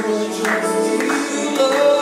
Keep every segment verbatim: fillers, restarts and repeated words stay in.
Hallelujah. Hallelujah. Hallelujah.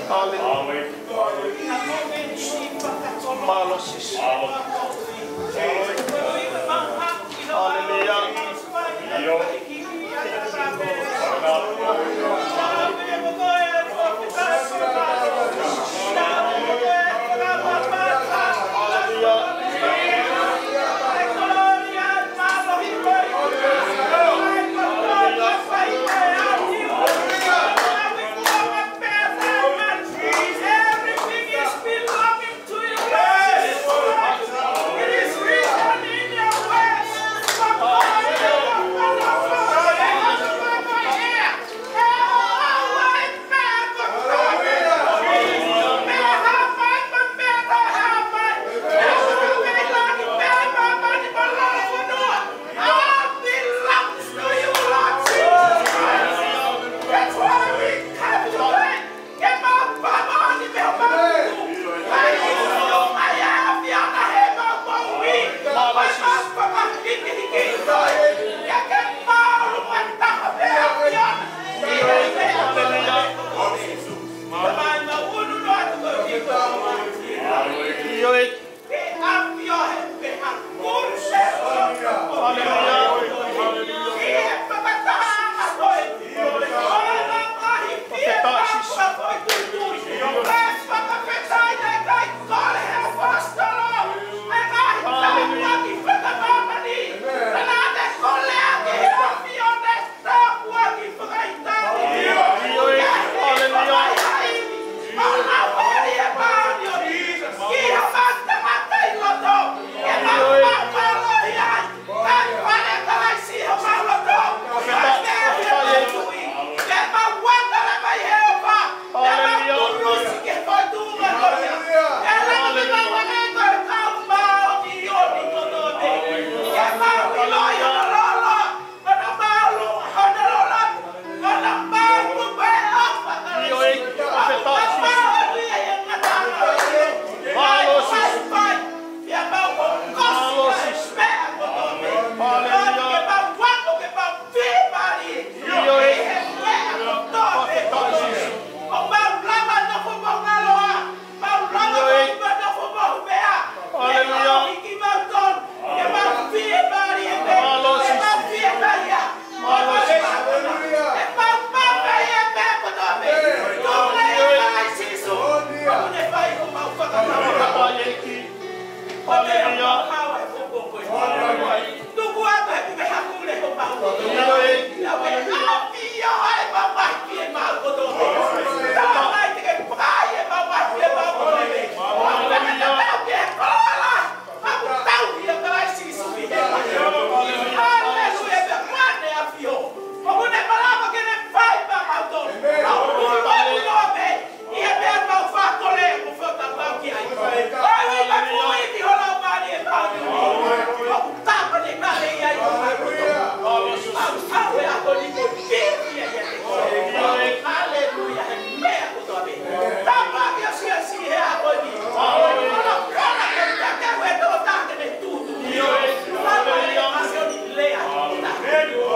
Hallelujah. Everything is belonging to you. It is written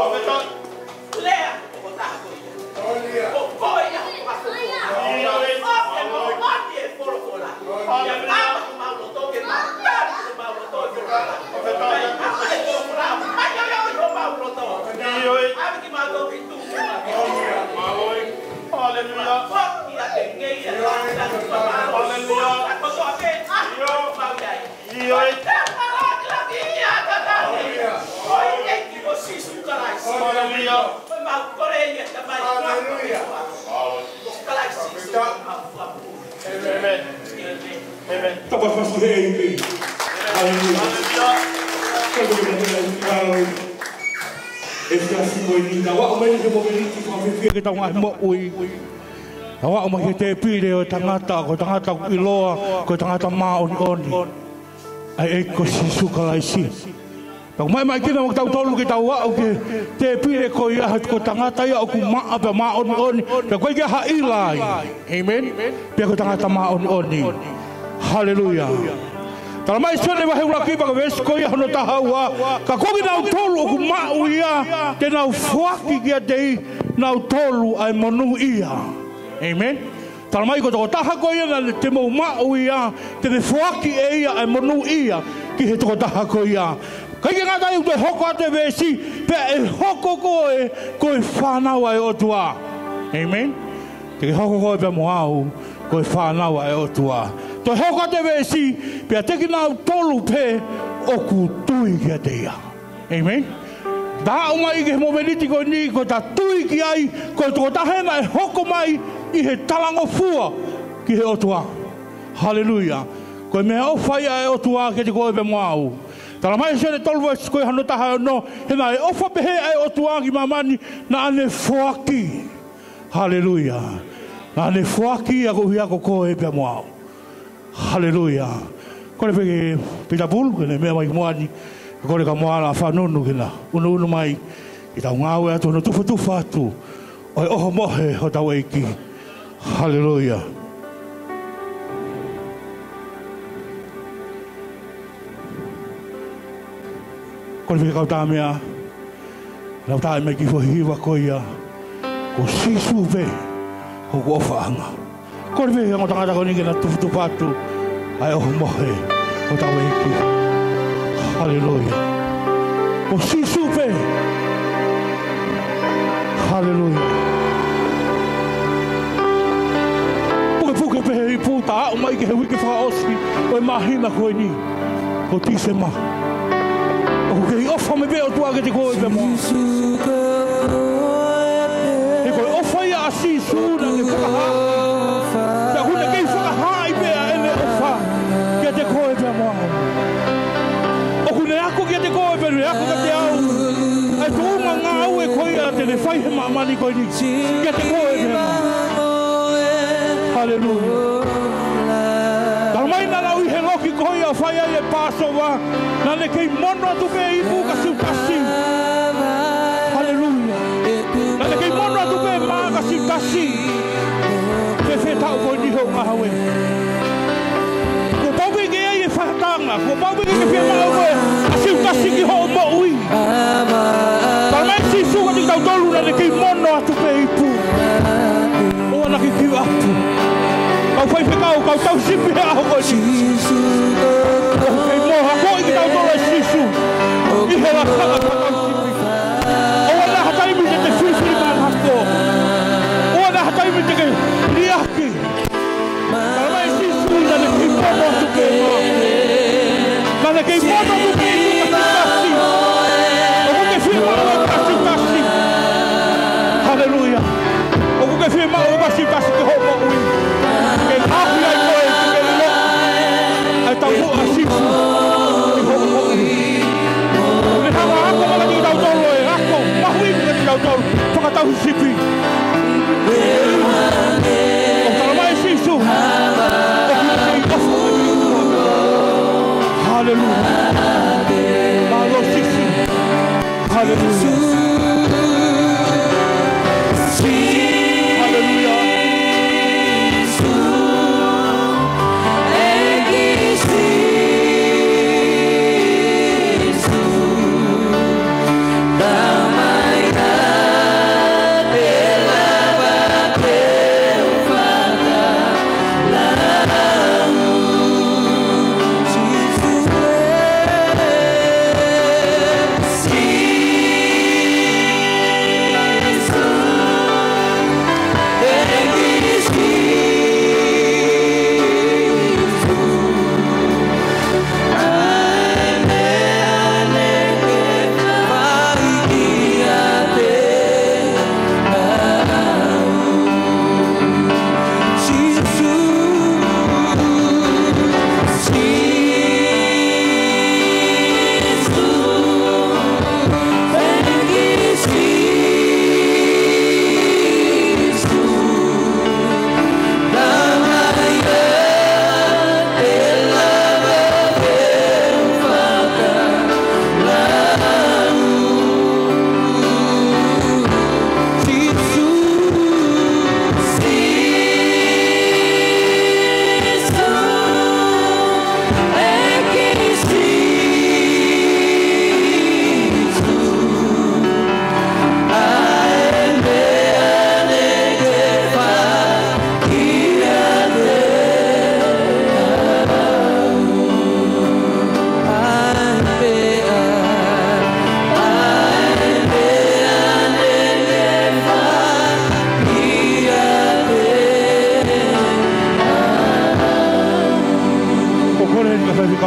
Lea, ʻo taha ko ia. Ko koe ia, ʻo taha ko ia. ʻIo, ʻio. ʻOku ke moʻoni e folofola. Haleluia. Ke mau loto, ke mau tali, ke mau loto, ke mau tali. Mai, mai, ʻio, ʻio, ʻio, mau loto. ʻIo, ʻio. ʻAve kimautolu ke tuʻu. Haleluia. Haleluia. ʻIo. Haleluia. Haleluia. Amen. Amen. Tapa fasi he imi. Haleluia. Haleluia. Tapa fasi he imi. Haleluia. E fasi mo e ni, tau aʻu mai ki he momeniti fakafiefia ke tau ngaahi moʻui. Tau aʻu mai ki he tēpile ʻo e tangata, ko e tangata ʻoku ʻiloa ko e tangata māʻoniʻoni, ʻa e ʻEiki ko Sīsū Kalaisi. Tau mai mai kina mo kitautolu ke tau aʻu ki he tēpile ko ia, he ko e tangata ia ʻoku maʻa pea māʻoniʻoni, pea ʻoku ʻikai ke ʻi ai ha ʻila ai. Amen. Pea ko e tangata māʻoniʻoni. Haleluia. Talamai ʻe Sione vahe ʻuluaki pea ko e veesi ko ia hono taha ua, ka ko kinautolu ʻoku maʻu ia, te nau foaki kiate kinautolu ʻa e monūʻia. Amen. Talamai ko e tokotaha ko ia naʻa te mou maʻu ia, te ne foaki ʻe ia ʻa e monūʻia ki he tokotaha ko ia. ʻIkai ke ngata ai, ʻoku toe hoko atu e veesi, pea ʻe hoko koe ko e fānau ʻa e ʻOtua. Amen. Te ke hoko koe pea mo au ko e fānau ʻa e ʻOtua. Toe hoko atu e veesi, pea te kinautolu pē ʻoku tui kiate ia. Amen. Tau aʻu mai ki he momeniti ko eni, ko ʻeta tui ki ai, ko e tokotaha ena ʻe hoko mai ʻi he talangofua ki he ʻOtua. Haleluia. Ko e meʻaʻofa ia ʻa e ʻOtua kiate koe pea mo au. Talamai ʻe Sione tolu veesi ko ia hono taha ono, he naʻe ʻofa pehē ʻa e ʻOtua ki māmani, naʻa ne foaki. Haleluia. Naʻa ne foaki ia koeʻuhi ko koe pea mo au. Haleluia. Kole pē ki he Pita Pulu ke ne meʻa mai ki muʻa ni. Kole kia Moala Fanunu ke na unuunu mai, ke tau ngāue atu hono tufatufa atu ʻo e ʻohomohe hotau ʻEiki. Haleluia. Kole pē ki he kau tāmeʻa, lau tā mai ki he foʻi hiva ko ia, ko Sīsū pē hoku ʻofaʻanga. Kole pē ki he ongo tangata ko eni ke na tufatufa atu ʻa e ʻohomohe hotau ʻEiki. Haleluia. Ko Sīsū pē. Haleluia. Pukepuke pē he ipu, tau aʻu mai ki he uike fakaʻosi ʻo e māhina ko eni, ko Tīsema. ʻOku kei ʻofa mai pē ʻOtua kiate koe pea mo au. He ko e ʻofa ia ʻa Sīsū naʻa ne fakahā. Pea ʻoku ne kei fakahā ai pē ʻa ʻene ʻofa kiate koe pea mo au. ʻOku ne ako kiate koe pea ne ako kiate au ʻa e tuʻunga ngāue ko ia te ne fai he māmani ko eni kiate koe pea mo au. Haleluia. Talamai naʻa nau ʻi he loki ko ia ʻo fai ai e Pāsova, naʻa ne kei mono atu pē ipu ka siutasi. Haleluia. Naʻa ne kei mono atu pē mā ka siutasi. Fēfē taʻu ko eni hoʻo ngāue? Kuo pau pē ke ʻi ai e fakatanga, kuo pau pē ke ke fiemaʻu koe ʻa siutasi ki hoʻo moʻui. Talamai ʻe Sīsū kiate kitautolu naʻa ne kei mono atu pē ipu. ʻOua naʻa ke give up. Kau faifekau, kau tauhi sipi he ʻaho ko eni. ʻOku kei moʻui kitautolu ʻe Sīsū ʻi he lakanga fakatauhi sipi. ʻOua naʻa ha taimi te te filifili manako. ʻOua naʻa ha taimi te ke liʻaki. Talamai ʻe Sīsū naʻa ne kei mono atu pē mā. Naʻa ne kei mono atu pē ipu ka siutasi. ʻOku ke fiemaʻu e siutasi? Haleluia. ʻOku ke fiemaʻu e siutasi ki hoʻo moʻui? Ke ngaohi ai koe ke ke ʻilo ʻa e taumuʻa ʻa Sīsū ki hoʻo moʻui. ʻOku ne hanga ʻo ako mai kiate kitautolu e ako mahuʻinga kiate kitautolu fakatauhi sipi. ʻOku talamai ʻe Sīsū ʻoku ne kei ʻofa mai. Haleluia. Mālō Sīsū. Haleluia. Haleluia.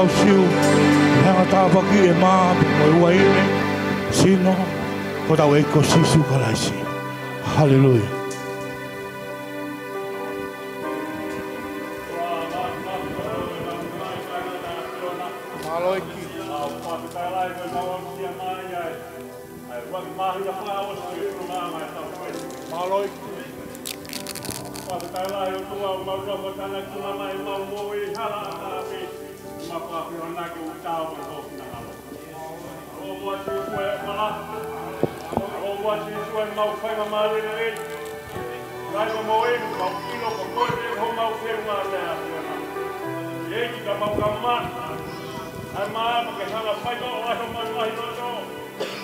Tau sio, he anga tāpuaki ʻe mā, pea mo e uaine, sino, ko hotau ʻEiki ko Sīsū Kalaisi. Haleluia. Mālō ʻEiki. Mālō ʻEiki. Fakafetaʻi lahi ʻOtua, ʻoku mau nofo tānaki mai ʻemau moʻui hala ʻa Tāviti, ʻemau fakafehoanaki ʻoku taau mo hoʻo finangalo. ʻOua Sīsū ʻe fala, ʻoua Sīsū ʻemau faingamālie lelei. Kae ʻoua Sīsū, mau ʻilo ko koe pē homau feʻunga ʻa e ʻAfiona. ʻEiki, ka mau kamata ʻa e maama ke hanga fai ko ai homau ngaahi loto.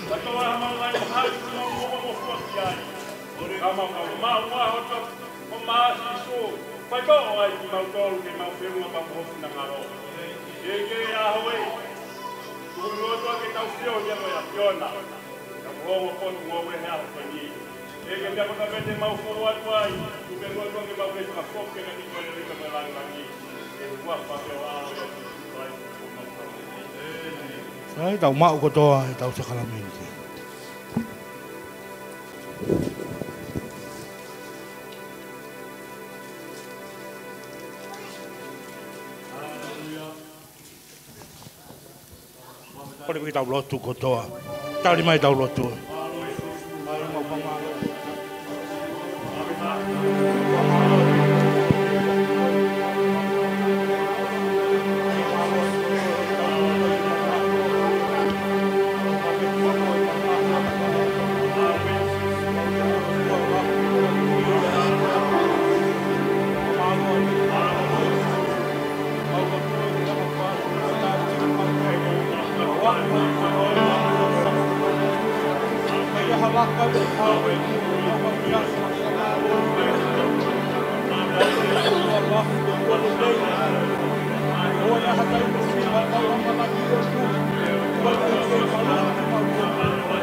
Fai ko ai homau ngaahi mahaki, homau moʻua mo fuaki ai. Ka mau ka mau ʻa hoto, ko mā Sīsū. Fai ko ai kimautolu ke mau feʻunga pea mo hoʻo finangalo. ʻEiki, ʻaho ni, tuku muʻa ʻOtua ke tau sio ia mo e ʻAfiona. Ka mo ongo potu mo e he ʻaho ko eni. ʻEiki, meʻa kotoa pē te mau fou atu ai, tuku muʻa ʻOtua ke mau kei fakafoki ke ngati ko e lelei mo e langilangi. ʻI he huafa pē ʻo e ʻAlo ʻo Sīsū Kalaisi ko homau Fakamoʻui. Sai, tau maʻu kotoa ʻetau sākalamēniti. Kole ke tau lotu kotoa. Tali mai ʻetau lotu.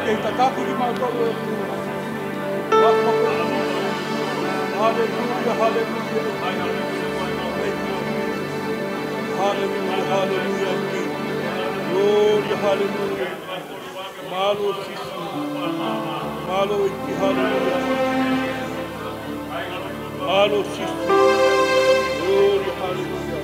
Kei tataki kimautolu ʻe ʻOtua. Haleluia, haleluia. Haleluia, haleluia. Glory, haleluia. Mālō Sīsū. Mālō ʻEiki, haleluia. Mālō Sīsū. Glory, haleluia.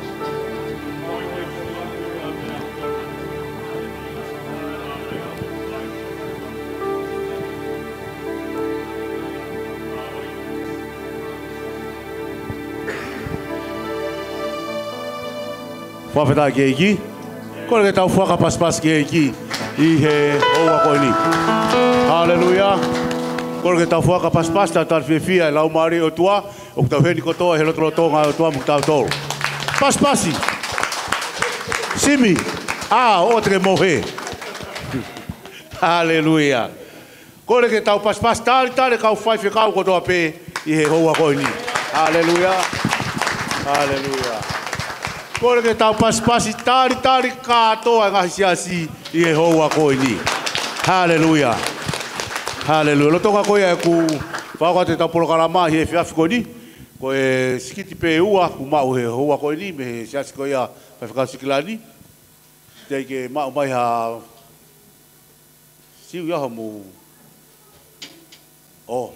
Fakafetaʻi ki he ʻEiki. Kole ke tau fakapasipasi ki he ʻEiki ʻi he houa ko eni. Haleluia. Kole ke tau fakapasipasi, talitali fiefia e Laumālie ʻo e ʻOtua ʻoku tau ʻi heni kotoa he lotolotonga ʻo e ʻOtua mo kitautolu. Pasipasi. Simi, ʻā, ʻoua te ke mohe. Haleluia. Kole ke tau pasipasi, talitali e kau faifekau kotoa pē ʻi he houa ko eni. Haleluia. Haleluia. Kole ke tau pasipasi, talitali kātoa e ngaahi siasi ʻi he houa ko eni. Haleluia. Haleluia. Lolotonga ko ia ʻeku fakahoko atu ʻetau polokalama ʻi he efiafi ko eni, ko e sikiti pē ʻe ua kuo maʻu he houa ko eni mei he siasi ko ia Faifekau Sikilani. Teʻeki ke maʻu mai ha Siu ia hoʻomou. ʻO.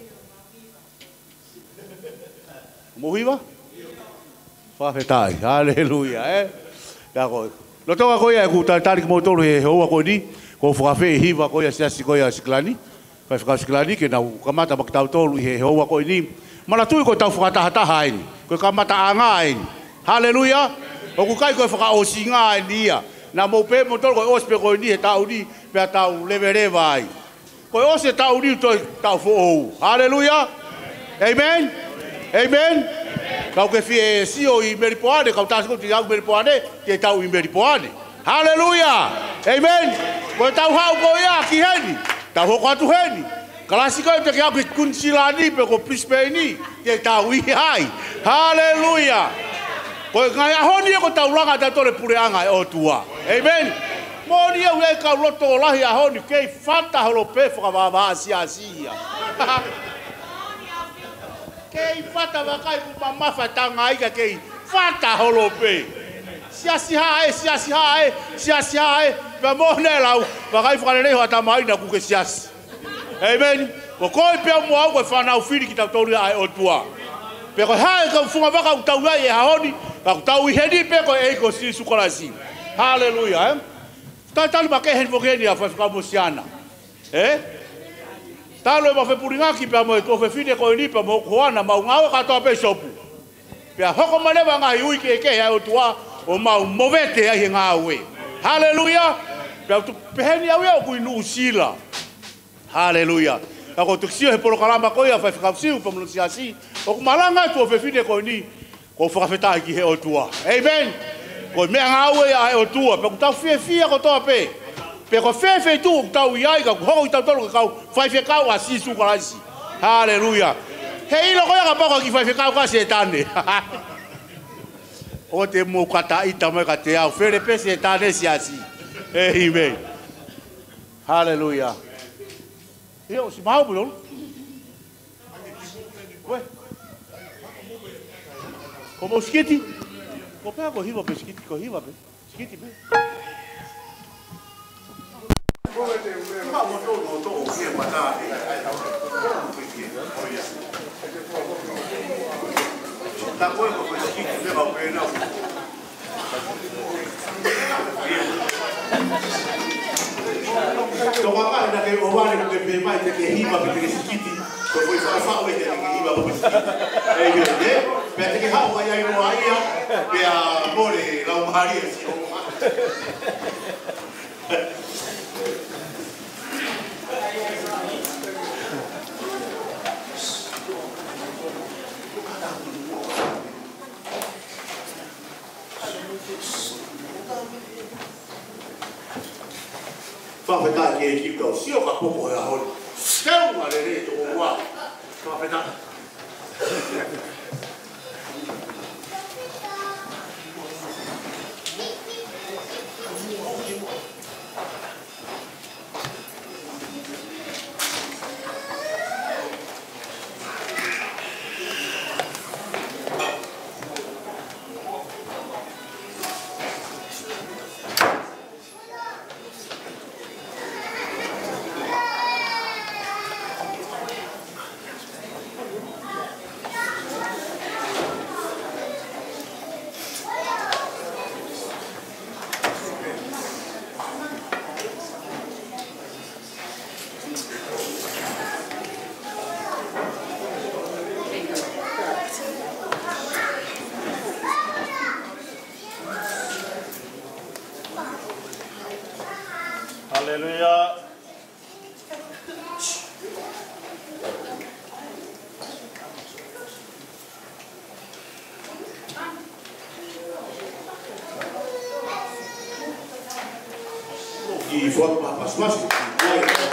Mou hiva? Fakafetaʻi. Haleluia, ē? Ia ko e lolotonga ko ia ʻeku talitali kimoutolu he houa ko eni, ko e fakaafeʻi hiva ko ia siasi ko ia Sikilani. Faifekau Sikilani ke nau kamata maʻa kitautolu ʻi he houa ko eni. Manatuʻi ko ʻetau fakatahataha eni. Ko e kamataʻanga eni. Haleluia. ʻOku ʻikai ko e fakaʻosinga eni ia. Naʻa mou pehē moutolu ko e ʻosi pē ko eni he taʻu ni, pea tau leveleva ai. Ko e ʻosi e taʻu ni ʻoku toe taʻu foʻou. Haleluia. ʻĒmeni. ʻĒmeni. Kau ke fie sio ʻi Melipoane, kau tasi ko ʻeku ʻi Melipoane, te tau ʻi Melipoane. Haleluia. ʻĒmeni. Ko ʻetau haʻu ko ia ki heni. Tau hoko atu heni. Kalasi ko ē te ke aʻu ki Kuinisilani pe ko Pilisepeini, te tau ʻi ai. Haleluia. Ko e ngaahi ʻaho ni ko ʻetau langa ʻa tautolu e puleʻanga ʻo e ʻOtua. ʻĒmeni. Moʻoni ia ʻoku ʻi ai e kau loto lahi ʻaho ni, kei fata holo pē fakavāvāʻa siasi ia. Kei fata vakai kuo mamafa e tanga ai ka kei fata holo pē. Siasi hā ē, siasi hā ē, siasi hā ē. Pea mo ne lau, vakai fakalelei ho ʻatamai naʻa ku ke siasi. ʻĒmeni. Ko koe pea mo au ko e fānau fili kitautolu ia ʻa e ʻOtua. Pea ko e hā e kau funga vaka ʻoku tau ʻi ai he ʻaho ni, ka ʻoku tau ʻi heni pē ko e ʻEiki ko Sīsū Kalaisi. Haleluia, ē? Tatali makehe ni foki eni ʻa Faifekau Mosiana. Ē? Talu ʻemau fepulingaki pea mo e tuofefine ko eni pea mo hoku hoana, mau ngāue kātoa pē ʻi sopu. Pea hoko mai leva ngaahi ui kehekehe ʻa e ʻOtua ʻo mau movete ai he ngāue. Haleluia! Pea u tu peheni au ia ʻoku ʻi Nuʻusila. Haleluia! Ka ko e tuku sio he polokalama ko ia Faifekau Siu pea mo hono siasi, ʻoku malanga e tuofefine ko eni, ʻoku ou fakafetaʻi ki he ʻOtua. ʻĒmeni. Ko e meʻangāue ia ʻa e ʻOtua, pea ʻoku tau fiefia kotoa pē. Pea ko fē feituʻu ʻoku tau ʻi ai ka ʻoku hoko kitautolu ko e kau faifekau ʻa Sīsū Kalaisi. Haleluia. He ʻilo ko ia kapau ko e kiʻi faifekau ka Sētane. ʻOua te mou kata ʻita mai kiate au, fele pē Sētane siasi. ʻĒmeni. Haleluia. ʻIo, ʻosi maʻu pē lolo. Ko e hā? Ko e mau siketi? Ko e pē ko e hiva pē siketi, ko e hiva pē. Siketi pē. Tokanga naʻa ke ʻohovale mo ke pehē mai te ke hiva pe te ke siketi. Ko e foʻi fakafaʻu ē te ke hiva pe siketi. ʻĒmeni, ē? Pea te ke haʻu ai ai mo ia, pea mole lau mahali ʻe Sihova. Fakafetaʻi ki he ʻEiki, tau sio ka poko he ʻaho ni. Teu ma lele to wa. Fakafetaʻi. Haleluia. Ki fuak pa pas mas ki kuai.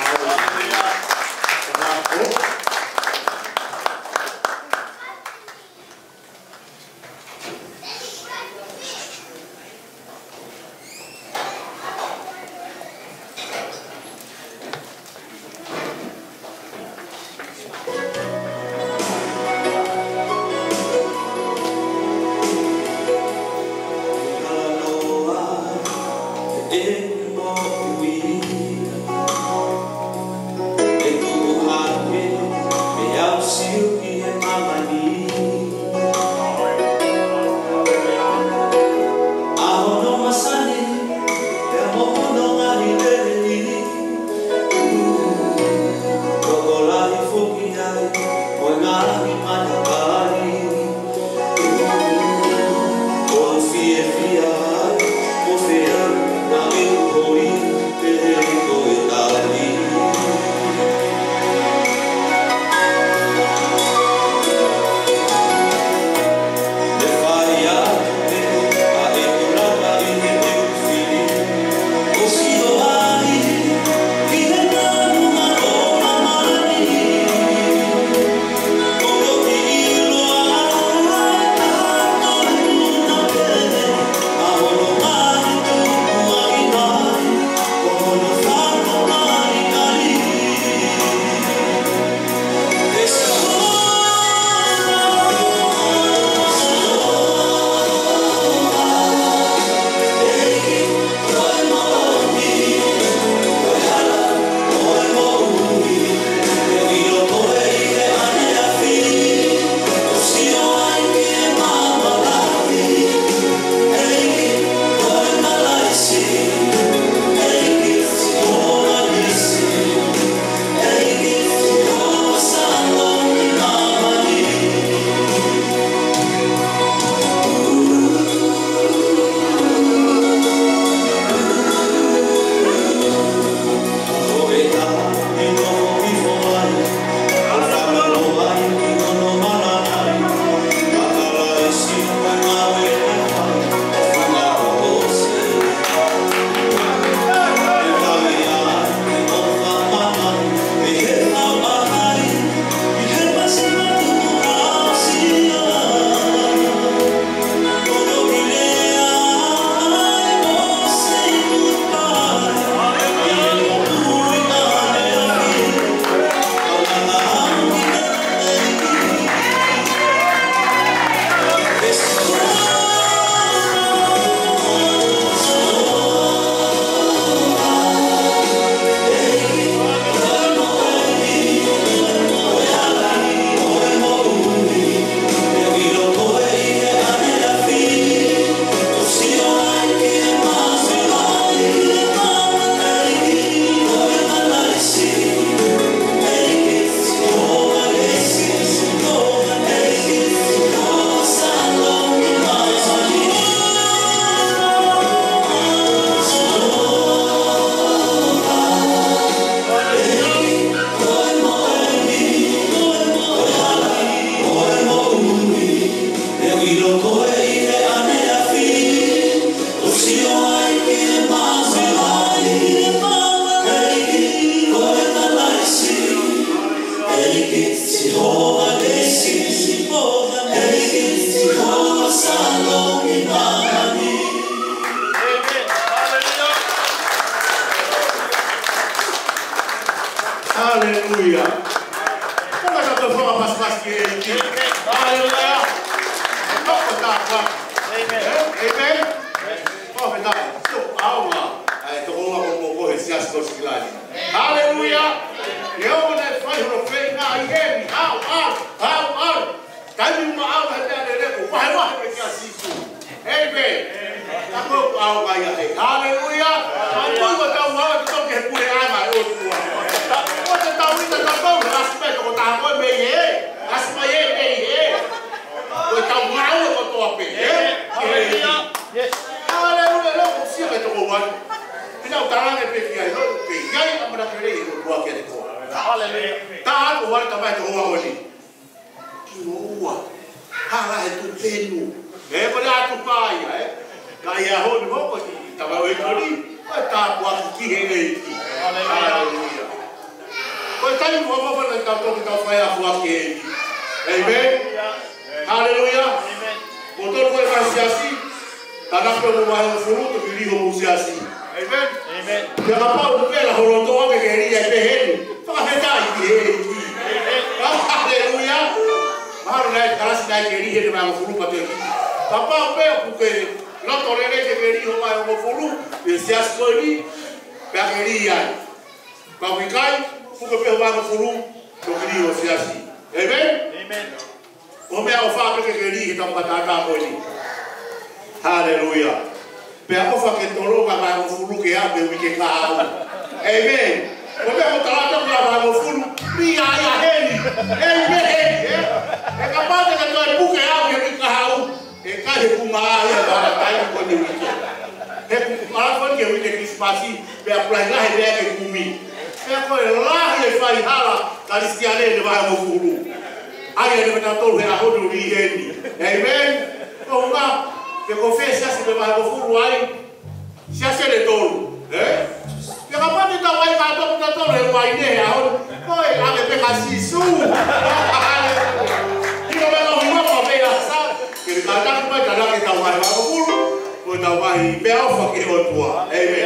Sihova Nisi, Sihova Nisi, Sihova Shalom, Imam. Haleluia. Kau ka tau fakapasipasi ki he ʻEiki. Haleluia. Kau ka tau fakapasipasi. Amen. Amen. Fakafetaʻi. Sio, ʻaonga ʻa e tokoua ko ē ʻo e Siasi ko Sikilani. Haleluia. Neongo naʻe fai hono feinga ʻi heni. ʻAlu, ʻalu, ʻalu, ʻalu. Taimi ʻoku maʻu ai e meʻa lelei, ʻo vahevahe pē kia Sīsū. Amen. Ka ko e ʻaonga ia ē. Haleluia. Ka ko e ʻuhinga ʻetau ʻalu atu ki he puleʻanga ʻo e ʻOtua. Ko ʻetau ʻita ʻatautolu, ʻasi mai e tokotaha ko ē mei hē. ʻAsi mai ē mei hē. Ko ʻetau ngāue kotoa pē, ē? Haleluia. Yes. Haleluia, leo ko sia me toko wan. Pina ʻo talange pē ki ai, lo, ke ʻi ai ʻamanaki lelei ʻo e ʻOtua kiate koe. Haleluia. Tā atu ʻo vale tamai toko ua ko eni. Ki ua. Hala he tupenu. Ē, ko e atu pā ia, ē? Ka ʻi he ʻaho ni hoko ki tama ʻo e koli, ko e tāpuaki ki he ʻEiki. Haleluia. Ko e taimi ʻoku maʻu ai ʻetau toki tau fai ʻa e ʻEiki. Amen. Haleluia. Ko e tolu ko ē ʻa e siasi, tānaki pē mo e vahe hongofulu, toki lī homou siasi. Amen. Amen. Pea kapau ʻoku ke la holo toa ke ke lī ai pē heni. Fakafetaʻi ki he ʻEiki. Haleluia. Mahalo naʻe kalasi naʻe ke lī he vahe hongofulu pea toki. Kapau pē ʻoku ke loto lelei ke ke lī ho vahe hongofulu, he siasi ko eni, pea ke lī ai. Ka ʻoku ʻikai, puke pē ho vahe hongofulu, toki lī ho siasi. Amen? Amen. Ko e meʻaʻofa pē ke ke lī he tau matātā ko eni. Haleluia. Pea ʻofa ke tolonga e vahe hongofulu ke aʻu ki he uike kahaʻu. Amen. Ko e meʻa ko e tala atu ko e vahe hongofulu, lī ia ia heni. Amen. Ē? He kapau te ke toe puke aʻu ki he uike kahaʻu. ʻE ʻikai, he kuo maʻa ia ʻa e taimi ko eni uike. He kuo maʻa ko eni uike Kilisimasi, pea ʻoku lahi lahi e meʻa ke kumi. Pea ko e lahi e faihala Kalisitiane ʻi he vahe hongofulu. ʻA ia ʻoku ne mata tolu he ʻaho ni ʻo lī heni. Amen. Ko e ʻuhinga, pe ko fē siasi ʻoku ke vahe hongofulu ai, siasi ʻe tolu, ē? Pea kapau te tau ʻai kātoa kitautolu he uaine he ʻaho ni, ko e ʻave pē kia Sīsū. Haleluia. Hilo mai ka hilo mai pē ia sa. Ke kātaki mai ka lake tau vahe hongofulu, ko e tau vahe meʻaʻofa ki he ʻOtua. Amen.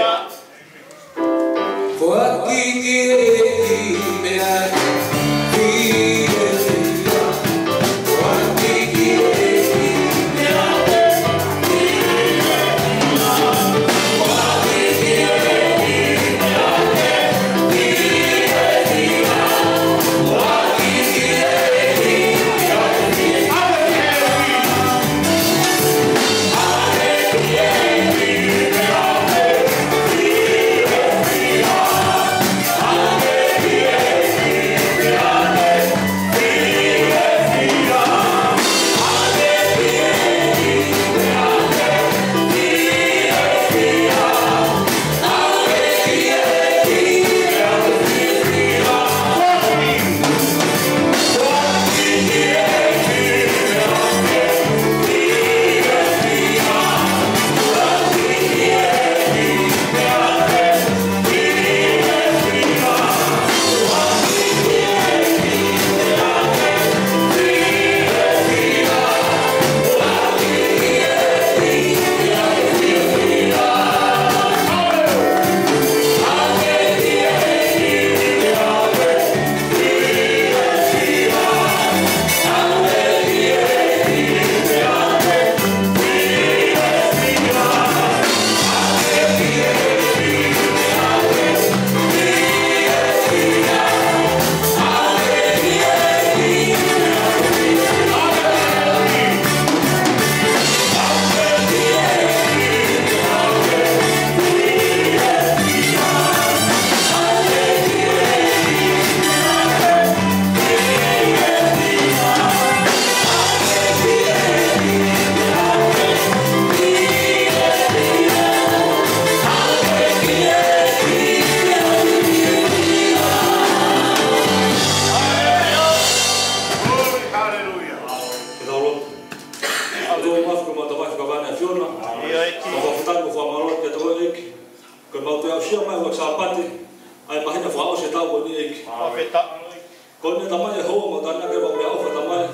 Ko eni Tamai e houa mo e taimi ke mau meʻaʻofa Tamai.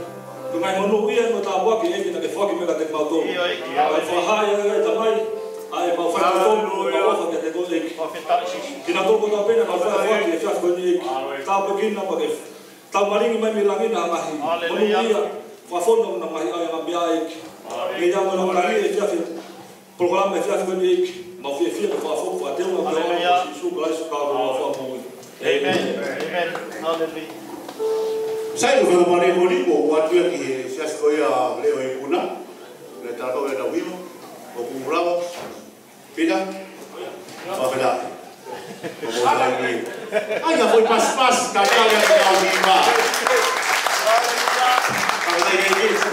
Ko e ngaahi monūʻia mo e tāpuaki ʻEiki naʻa ke foaki mai kiate kimautolu. ʻIo ʻEiki. Kae fakahā ʻe Tamai, ʻa e mau fai totonu, mau ʻofa kiate koe ʻEiki. Fakafetaʻi Sīsū. Kinautolu kotoa pē naʻa nau fai foaki he efiafi ko eni ʻEiki. Tāpuekina pea ke tau malingi mai mei langi ʻa e ngaahi monūʻia. Fakafonu ʻa e ngaahi ʻa e ngaahi meʻa ʻEiki. Ke ia mo e ngaahi efiafi. Polokalama efiafi ko eni ʻEiki, mau fiefia ke fakafoki fakatau ʻa e ʻEiki ko Sīsū Kalaisi ko homau Fakamoʻui. ʻĒmeni. ʻĒmeni. Haleluia. Sai, ko e fakamālō moʻoni, ko u ʻoatu ia ki he siasi ko ia Leʻo ʻi Puna. Naʻe tala ko e tau hiva, ʻoku lava. Pita. Fakafetaʻi. ʻOku lava ni. ʻAi, ka foʻi pasipasi, ka tau ia ke tau hiva. Fakafetaʻi ʻEiki.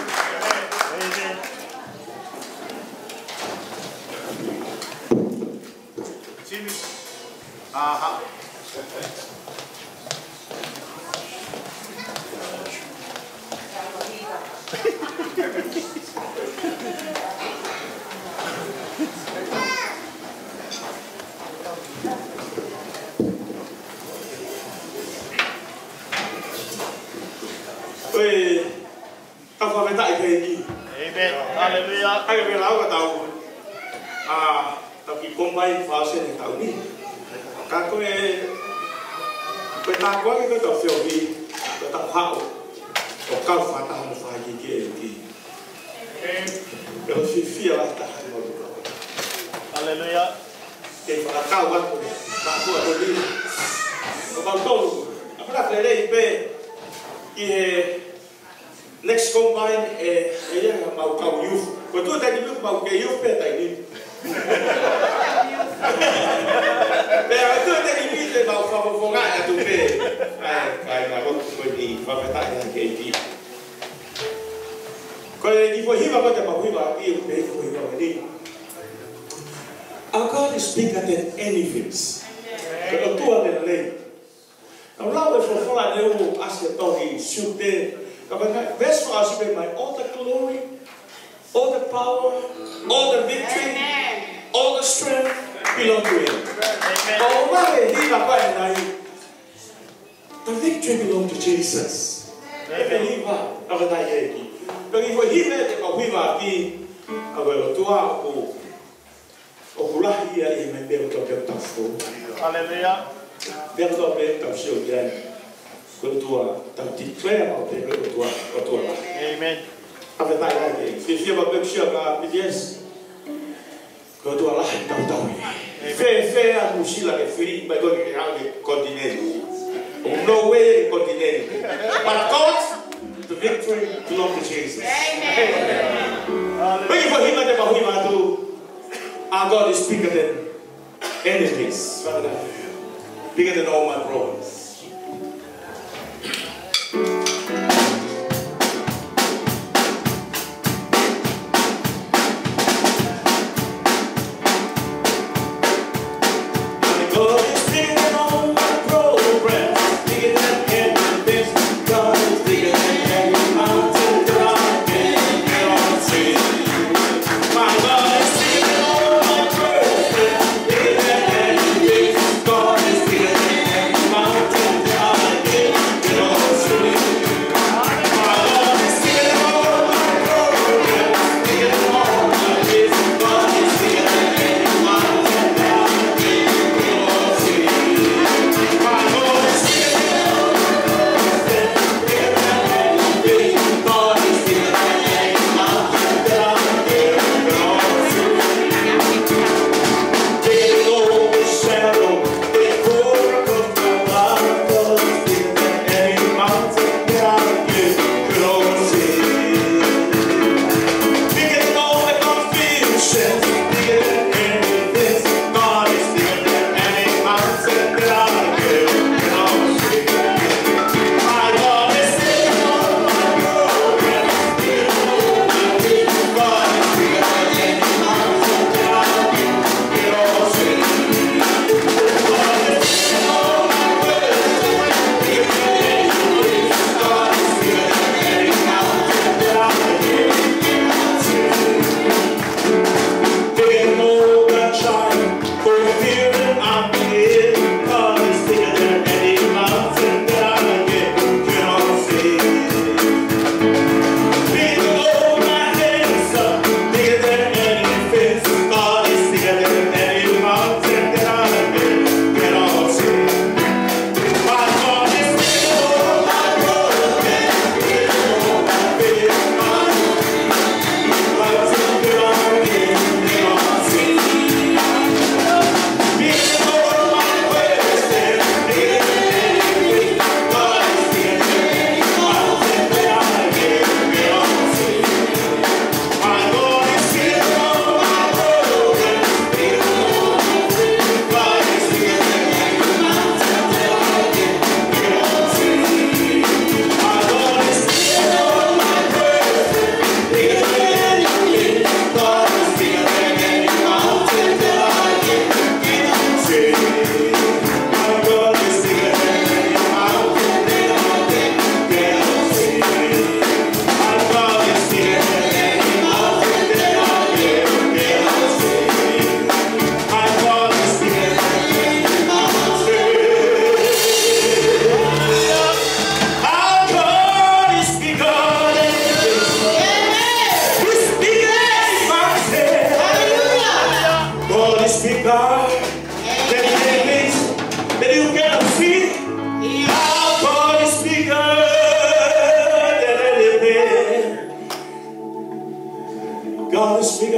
James. Aha. Oi. Tau fakafetaʻi ki he ʻEiki. ʻĒmeni. Haleluia. ʻAi, ke lau ka tau. ʻA, tau kiʻi combine fāsene tau ni. Ka ko e, ko e tāpuaki ko e tau feohi, ko e tau haʻu, ʻo kau fakataha mo fai ki he ʻEiki. ʻE, ʻoku fiefia lahi taha ʻi he motu. Haleluia. Ke fakakau atu, ka ko e tau ni. Ko e tau tolu. ʻA e lelei pē, ʻi he Next combine, ʻe, ʻe ʻi ai haʻamau kau youth. Ko e tuʻu taimi ni mau kei youth pē taimi ni. Pea ko e tuʻu taimi ni te mau fakafofonga atu pē. ʻAi, ʻai, na ko ko ni fakafetaʻi ki he ʻEiki. Ko e kiʻi foʻi hiva ko ē te mau hiva, ʻi he kiʻi foʻi hiva ko eni. Our God is bigger than anything. Ko e ʻOtua lelei. Tau lau e folofola ʻanenai ʻoku ʻasi he tohi Siuta. Ka ko e veesi fā ʻoku ʻasi pē mai, "All the glory, all the power, all the victory, all the strength belong to him." ʻOku ʻomai e hiva ko ē ʻanenai. The victory belong to Jesus. ʻE he hiva, ʻa e ʻEiki. Ka ko e hiva te mau hiva ʻaki, ʻa e ʻOtua ʻoku ʻoku lahi ia ʻi he meʻa kotoa pē ʻoku tau fou. Haleluia. Meʻa kotoa pē ʻoku tau sio ki ai. Ko e ʻOtua, tau declare maʻu pē ko e ʻOtua, ʻOtua lahi. ʻĒmeni. Fakafetaʻi lahi. Fiefia maʻu pē ʻeku sio kia P D S. Ko e ʻOtua lahi ʻoku tau tauhi. ʻĒmeni. Fēfē ʻa Nuʻusila ke fili mai ko ē ke haʻu ki he continent. Oh, no way, continent. But God, the victory belongs to Jesus. ʻĒmeni. Thank you for him, te mau hiva atu. Our God is bigger than enemies, Father. Bigger than all my problems. My God is bigger than all my problems, bigger than everything. God is bigger than every mountain that I can ever see. My God is bigger than all my problems.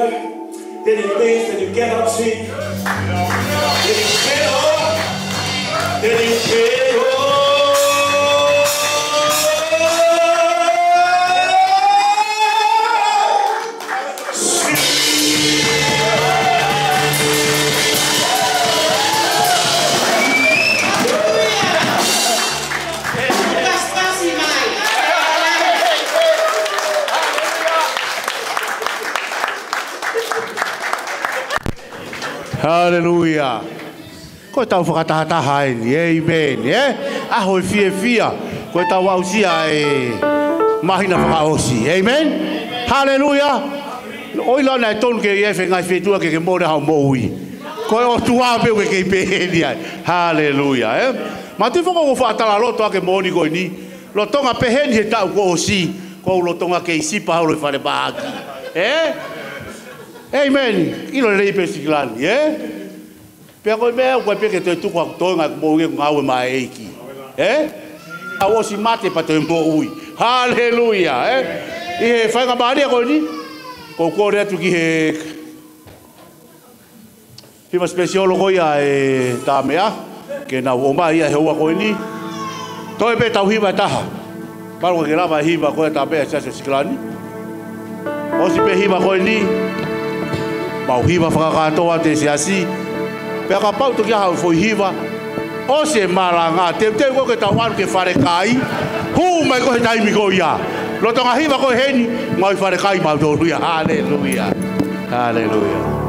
Then you dance, then you get up, see? Then you get up. Then you get up. Haleluia. Ko ʻetau fakatahataha eni, ʻēmeni, ē? ʻAho ʻo e fiefia, ko ʻetau aʻusia e māhina fakaʻosi, ʻēmeni? Haleluia. ʻOua naʻa tonu ke ʻi ai ha ngaahi feituʻu ke ke mole ai hoʻo moʻui. Ko e ʻOtua pē ʻoku ke kei pehē ni ai. Haleluia, ē? Mātuʻa foki ʻoku ou faʻa talaloto ʻaki e moʻoni ko eni. Lolotonga pehē ni he taʻu kuo ʻosi, ʻoku ou lolotonga kei sipa holo he fale mahaki. Ē? ʻĒmeni. ʻIlo lelei pē Sikilani, ē? Pea ko e meʻa ʻoku ʻikai pē ke toe tuku haʻaku toenga ʻeku moʻui ʻeku ngāue maʻa e ʻEiki. Ē? ʻOku ʻosi mate pea toe moʻui. Haleluia, ē? ʻI he faingamālie ko eni, ʻoku ou kole atu ki he hiva special ko ia ʻa e Tameʻa, ke nau ō mai ia he houa ko eni. Toe pē ʻetau hiva ʻe taha. Mahalo ʻoku ʻikai ke lava e hiva ko ia ʻa e Tameʻa ʻi he Siasi ʻo Sikilani. ʻOsi pē hiva ko eni, mau hiva fakakātoa atu e siasi. Pea kapau ʻe toki ʻi ai haʻo foʻi hiva, ʻosi e malanga, teuteu koe ke tau ʻalu ki he falekai. Hū mai koe he taimi ko ia. Lolotonga hiva koe heni, mau ʻi falekai mautolu ia. Haleluia. Haleluia.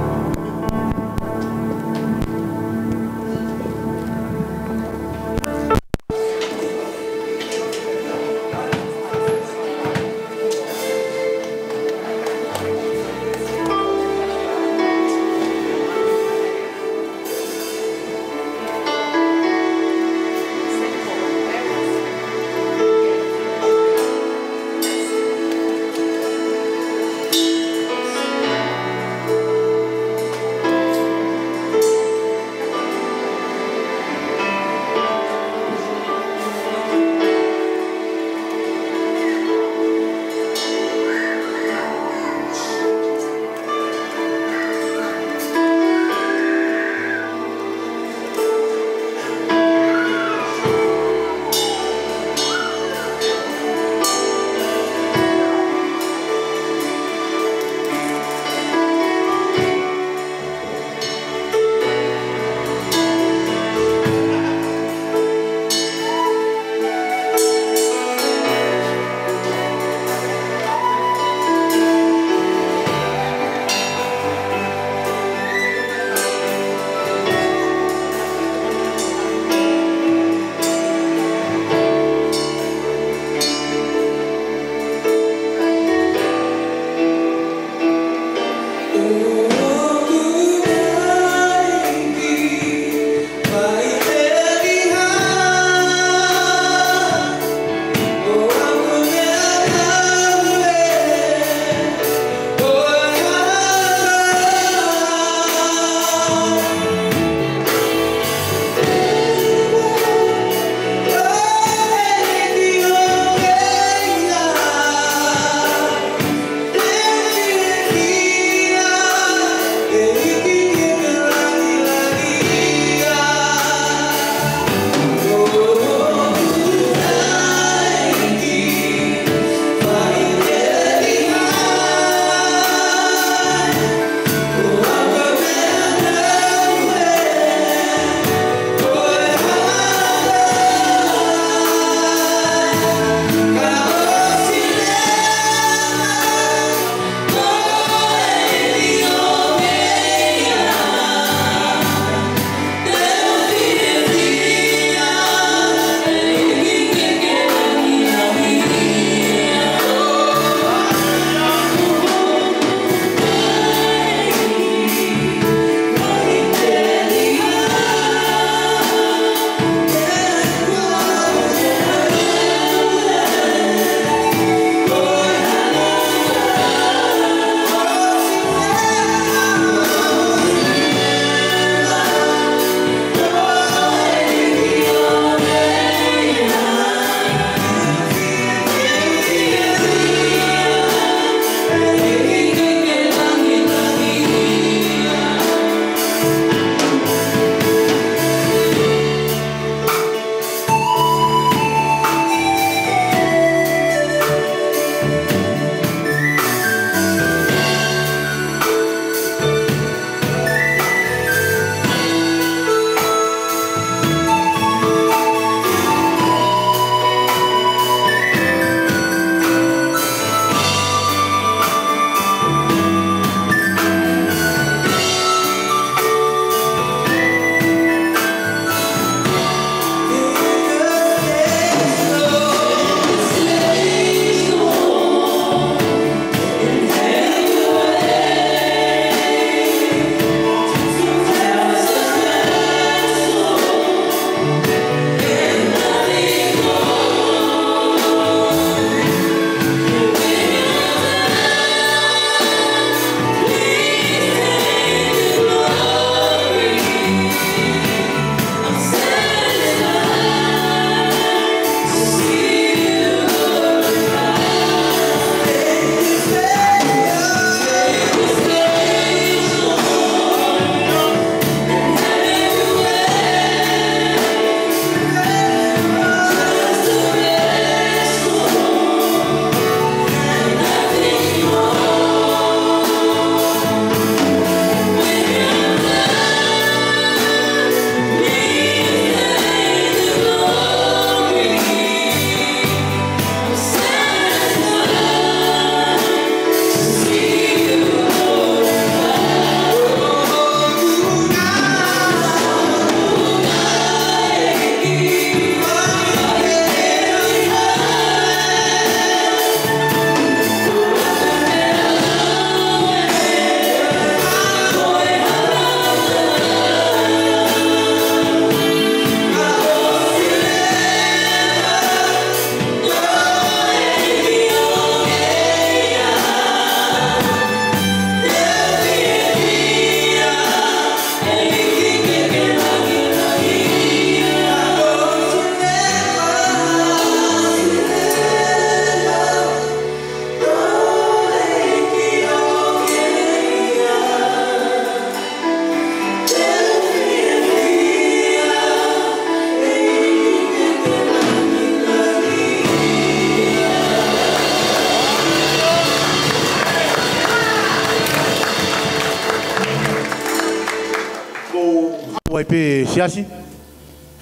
Pē siasi,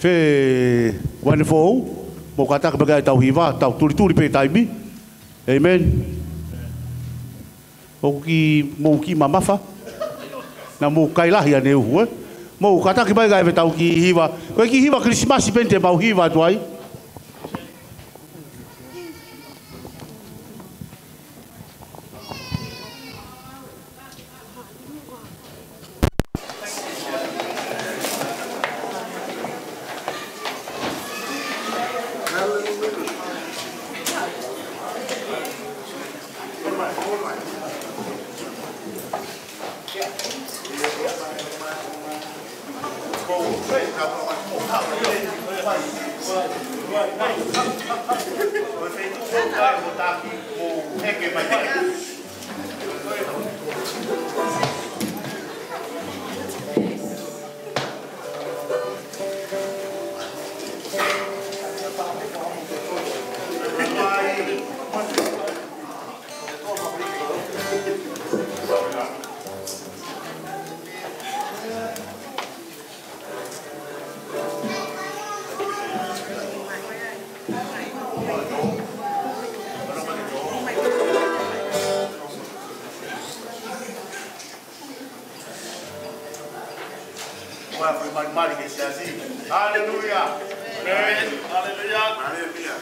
fē uainefoʻou, mou kātaki mai ki ai ʻetau hiva, tau tulituli pē taimi. ʻĒmeni. ʻOku kiʻi, mou kiʻi mamafa. Naʻa mou kai lahi ʻaneuhu, ē? Mou kātaki mai ki ai ʻetau kiʻi hiva. Ko e kiʻi hiva Kilisimasi pē eni te mau hiva atu ai. Haleluia. Amen. Haleluia. Haleluia.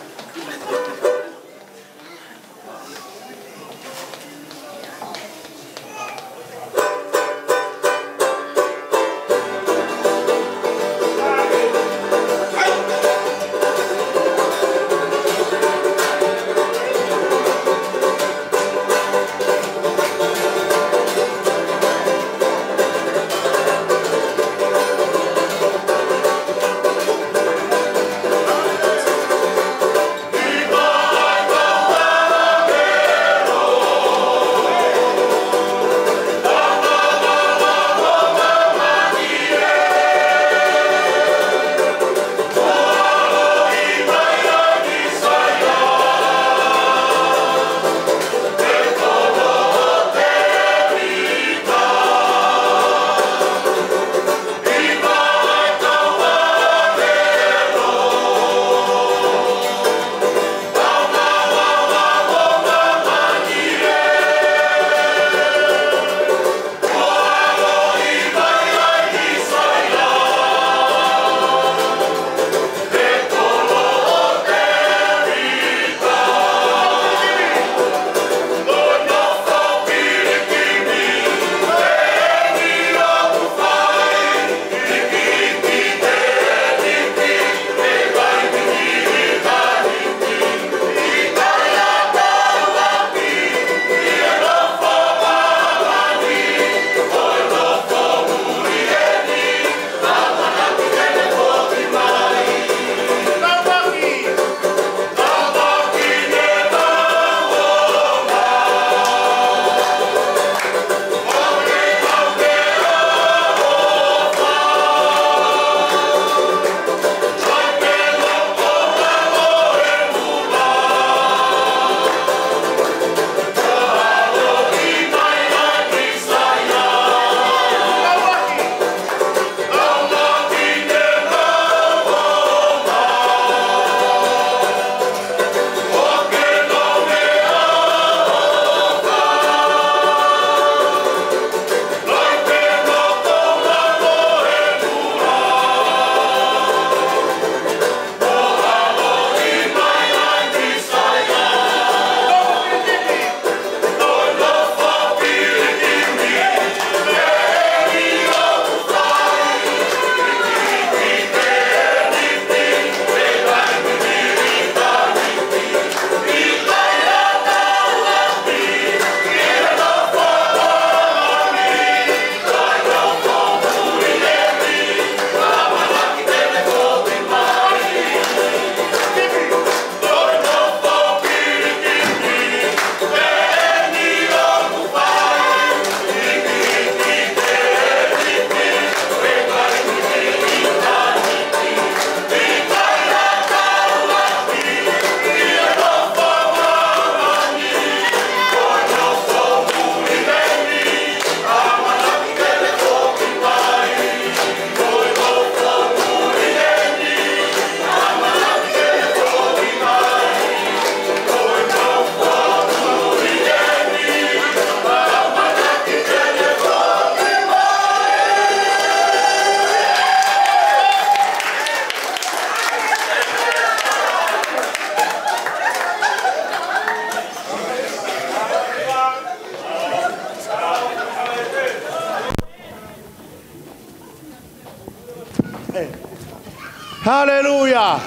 Haleluia.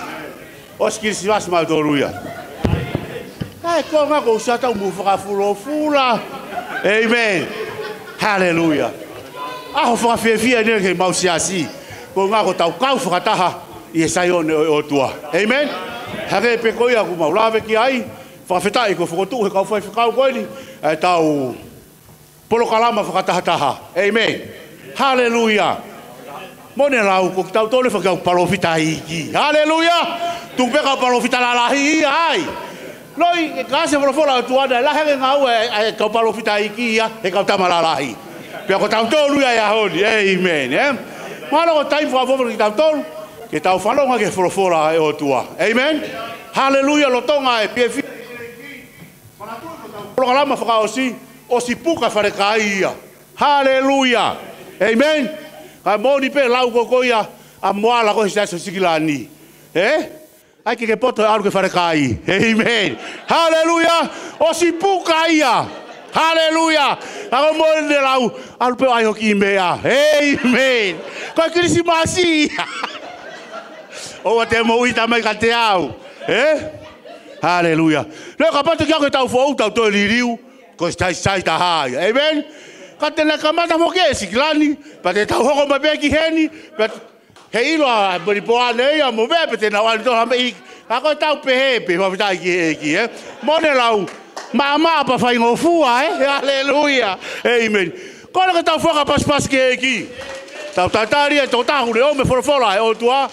ʻOsi Kilisimasi mautolu ia. Kae konga ko usa tau mou fakafulofula. ʻĒmeni. Haleluia. ʻAho fakafiefia eni ke mau siasi. Konga ko tau kau fakataha ʻi he Saione ʻo e ʻOtua. ʻĒmeni. Hangē pē ko ia ʻoku mau lave ki ai. Fakafetaʻi ko e fokotuʻu he kau faifekau ko eni ʻa e tau polokalama fakatahataha. ʻĒmeni. Haleluia. Mo ne lau ko kitautolu ʻe fai kau palōfita iiki. Haleluia. Tuku pē kau palōfita lalahi ia ai. Loi, ʻe ka se folofola ʻa e ʻOtua naʻe lahi ange ngāue ʻa e kau palōfita iiki ia he kau tama lalahi. Pea ko tautolu ia ʻi he ʻaho ni. ʻĒmeni, ē? Mālō ko e taimi fakaʻofoʻofa kitautolu ke tau fanongo ki he folofola ʻa e ʻOtua. ʻĒmeni. Haleluia, lolotonga e piefi polokalama fakaʻosi, ʻosi puka falekai ia. Haleluia. ʻĒmeni. Kae moʻoni pē lau ko ia ʻa Moala ko e Siasi ʻo Sikilani. Ē? ʻAi ke ke poto ʻalu ke falekai. ʻĒmeni. Haleluia. ʻOsi puka ia. Haleluia. Kae moʻoni lau, ʻalu pē ʻo ʻai hoʻo kiʻi meʻa. ʻĒmeni. Ko e Kilisimasi ia. ʻOua te mou ʻita mai kiate au. Ē? Haleluia. Leo kapau te ke ʻalu ke tau foʻou, tau toe liliu, ko e sai, sai taha ia. ʻĒmeni. Ka te na kamata foki ʻe Sikilani, pea te tau hoko mai pē ki heni, pea he ʻilo ʻa Melipoane ia mo meʻa pea te na ʻalu toha mai. Ka ko e tau pehē pē, fakafetaʻi ki he ʻEiki, ē. Mo ne lau, maʻamaʻa pea faingofua, ē. Haleluia. ʻĒmeni. Kole ke tau fakapasipasi ki he ʻEiki. Tau tatali ʻa e tokotaha ʻoku ne ʻomai e folofola ʻa e ʻOtua.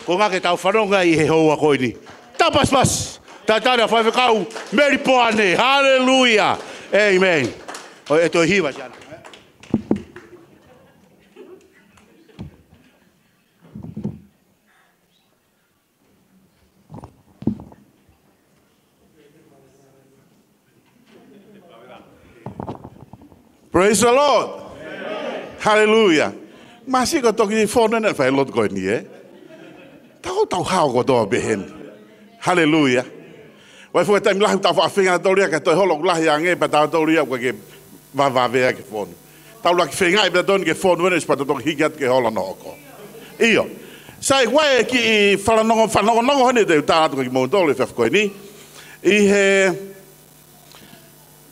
Konga ke tau fanongo ai he houa ko eni. Tau pasipasi. Tatali ʻa Faifekau Melipoane. Haleluia. ʻĒmeni. ʻOi, ʻe toe hiva siana. Praise the Lord. Haleluia. Masiʻi ko e toki fonu ʻena fai lotu ko eni, ē? Tau, tau hao kotoa pē heni. Haleluia. Vai fua taimi lahi tau faʻa feinga tolu ia ke toe holo ʻoku lahi ange pea tau tolu ia ʻoku ke vavavea ke fonu. Tau laki feinga pē tonu ke fonu ʻena ʻosi pea tau toki hiki atu ke holo hono hoko. ʻIo. Sai, ʻoku ʻi ai e kiʻi falanongo, fanongonongo heni te u tala atu kiate kimoutolu he efiafi ko eni. ʻI he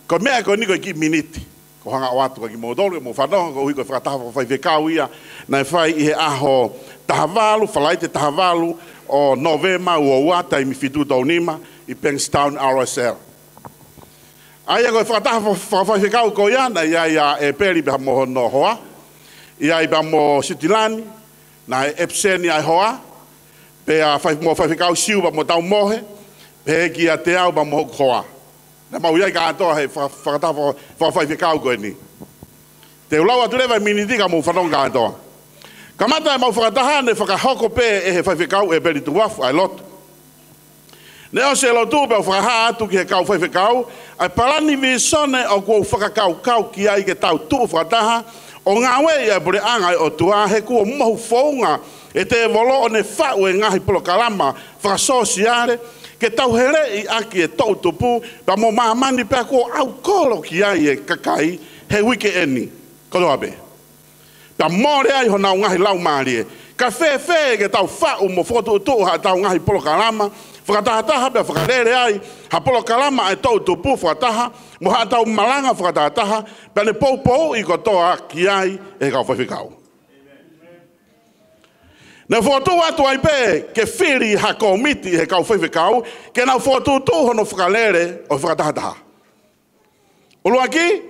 Ko e meʻa ko eni ko e kiʻi miniti. Ko e hanga ʻo ʻoatu kiate kimoutolu, ke mou fanongo, koeʻuhi ko e fakataha fakafaifekau ia naʻe fai ʻi he ʻaho taha valu, Falaite taha valu ʻo Nōvema ua ua, taimi fitu tau nima, ʻi Bankstown, R S L. ʻA ia ko e fakataha fa-, fakafaifekau ko ia, naʻe ʻi ai ʻa ʻEpeli pea mo hono hoa, ʻi ai pea mo Sitilani, naʻe ʻepiseni ʻa e hoa, pea fai mo Faifekau Siu pea mo Taumohe, pea ki ʻa Teau pea mo hoku hoa. Naʻa mau ʻi ai kātoa he fa-, fakataha fa-, fakafaifekau ko eni. Te u lau atu leva e miniti ka mou fanongo kātoa. Kamata ʻemau fakataha naʻe fakahoko pē ʻe he Faifekau ʻEpeli Tuʻuafu ʻa e lotu. Naʻe ʻosi e lotu pea u fakahā atu ki he kau faifekau ʻa e palani vīsone ʻoku ou fakakaukau ki ai ke tau tuʻu fakataha ʻo ngāueʻi ʻa e puleʻanga ʻo e ʻOtua he kuo mohu founga ʻe tēvolo ʻo ne faʻu e ngaahi polokalama fakasōsiale ke tauheleʻi ʻaki e toʻutupu pea mo māmani pea kuo ʻaukolo ki ai e kakai he uike eni. Kotoa pē. Pea mole ai honau ngaahi laumālie. Ka fēfē ke tau faʻu mo fokotuʻutuʻu haʻatau ngaahi polokalama fakatahataha pea fakalele ai ha polokalama ʻa e toʻutupu fakataha mo haʻatau malanga fakatahataha pea ne poupouʻi kotoa ki ai ʻe he kau faifekau. Naʻe fokotuʻu atu ai pē ke fili ha kōmiti ʻe he kau faifekau ke nau fokotuʻutuʻu hono fakalele ʻo e fakatahataha. ʻUluaki,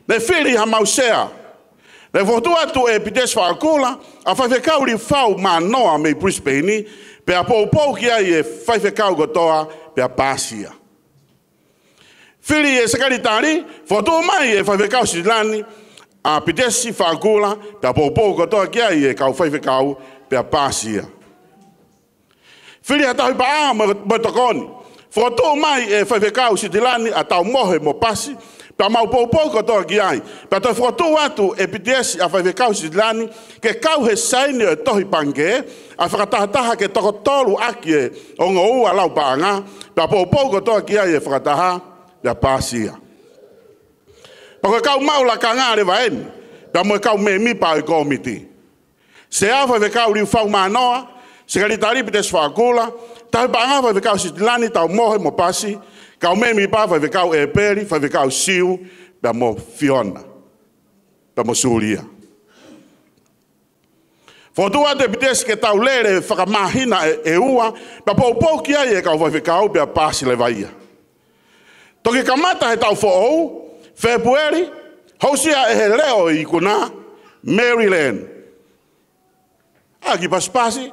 naʻe fili hamau sea. Naʻe fokotuʻu atu ʻe Pitesi Faʻakula ʻa Faifekau Liufau Manoa mei Brisbane, pea poupou ki ai e faifekau kotoa, pea pāsi ia. Fili e sekelitali, fokotuʻu mai ʻe Faifekau Sitilani ʻa Pitesi Faʻakula, pea poupou kotoa ki ai e kau faifekau, pea pāsi ia. Fili ha tauhi paʻanga mo, mo e tokoni. Fokotuʻu mai ʻe Faifekau Sitilani ʻa Taumohe mo Pasi, pea mau poupou kotoa ki ai. Pea toe fokotuʻu atu ʻe Pitesi ʻa Faifekau Sitilani ke kau he saini ʻo e tohi pangikē ʻa e fakatahataha ke toko tolu ʻaki e ongo ua lau paʻanga, pea poupou kotoa ki ai e fakataha, pea pāsi ia. Pea ko e kau maʻu lakanga leva eni, pea mo e kau mēmipa ʻo e kōmiti. Sea, Faifekau Liufau Manoa. Sekelitali Pitesi Faʻakula, tauhi paʻanga faifekau Sitilani, Taumohe mo Pasi, kau mēmipa faifekau ʻEpeli, faifekau Siu, pea mo Fiona, pea mo Sulia. Fokotuʻu atu e Pitesi ke tau lele fakamāhina ʻe, ʻe ua, pea poupou ki ai e kau faifekau pea pasi leva ia. Toki kamata he taʻu foʻou, Fēpueli, housia ʻe he leʻo ʻo e ikuna, Maryland. ʻA, kiʻi pasipasi.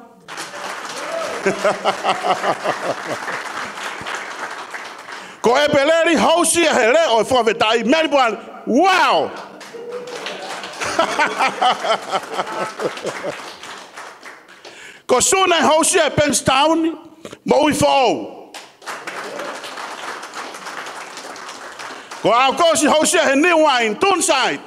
Ko ʻEpeleli, housia he leʻo ʻo e fakafetaʻi, Melipoane. Wow! Ko Sune, housia ʻe Bankstown, Moʻui Foʻou. Ko ʻAokosi, housia he New Wine, Toonside.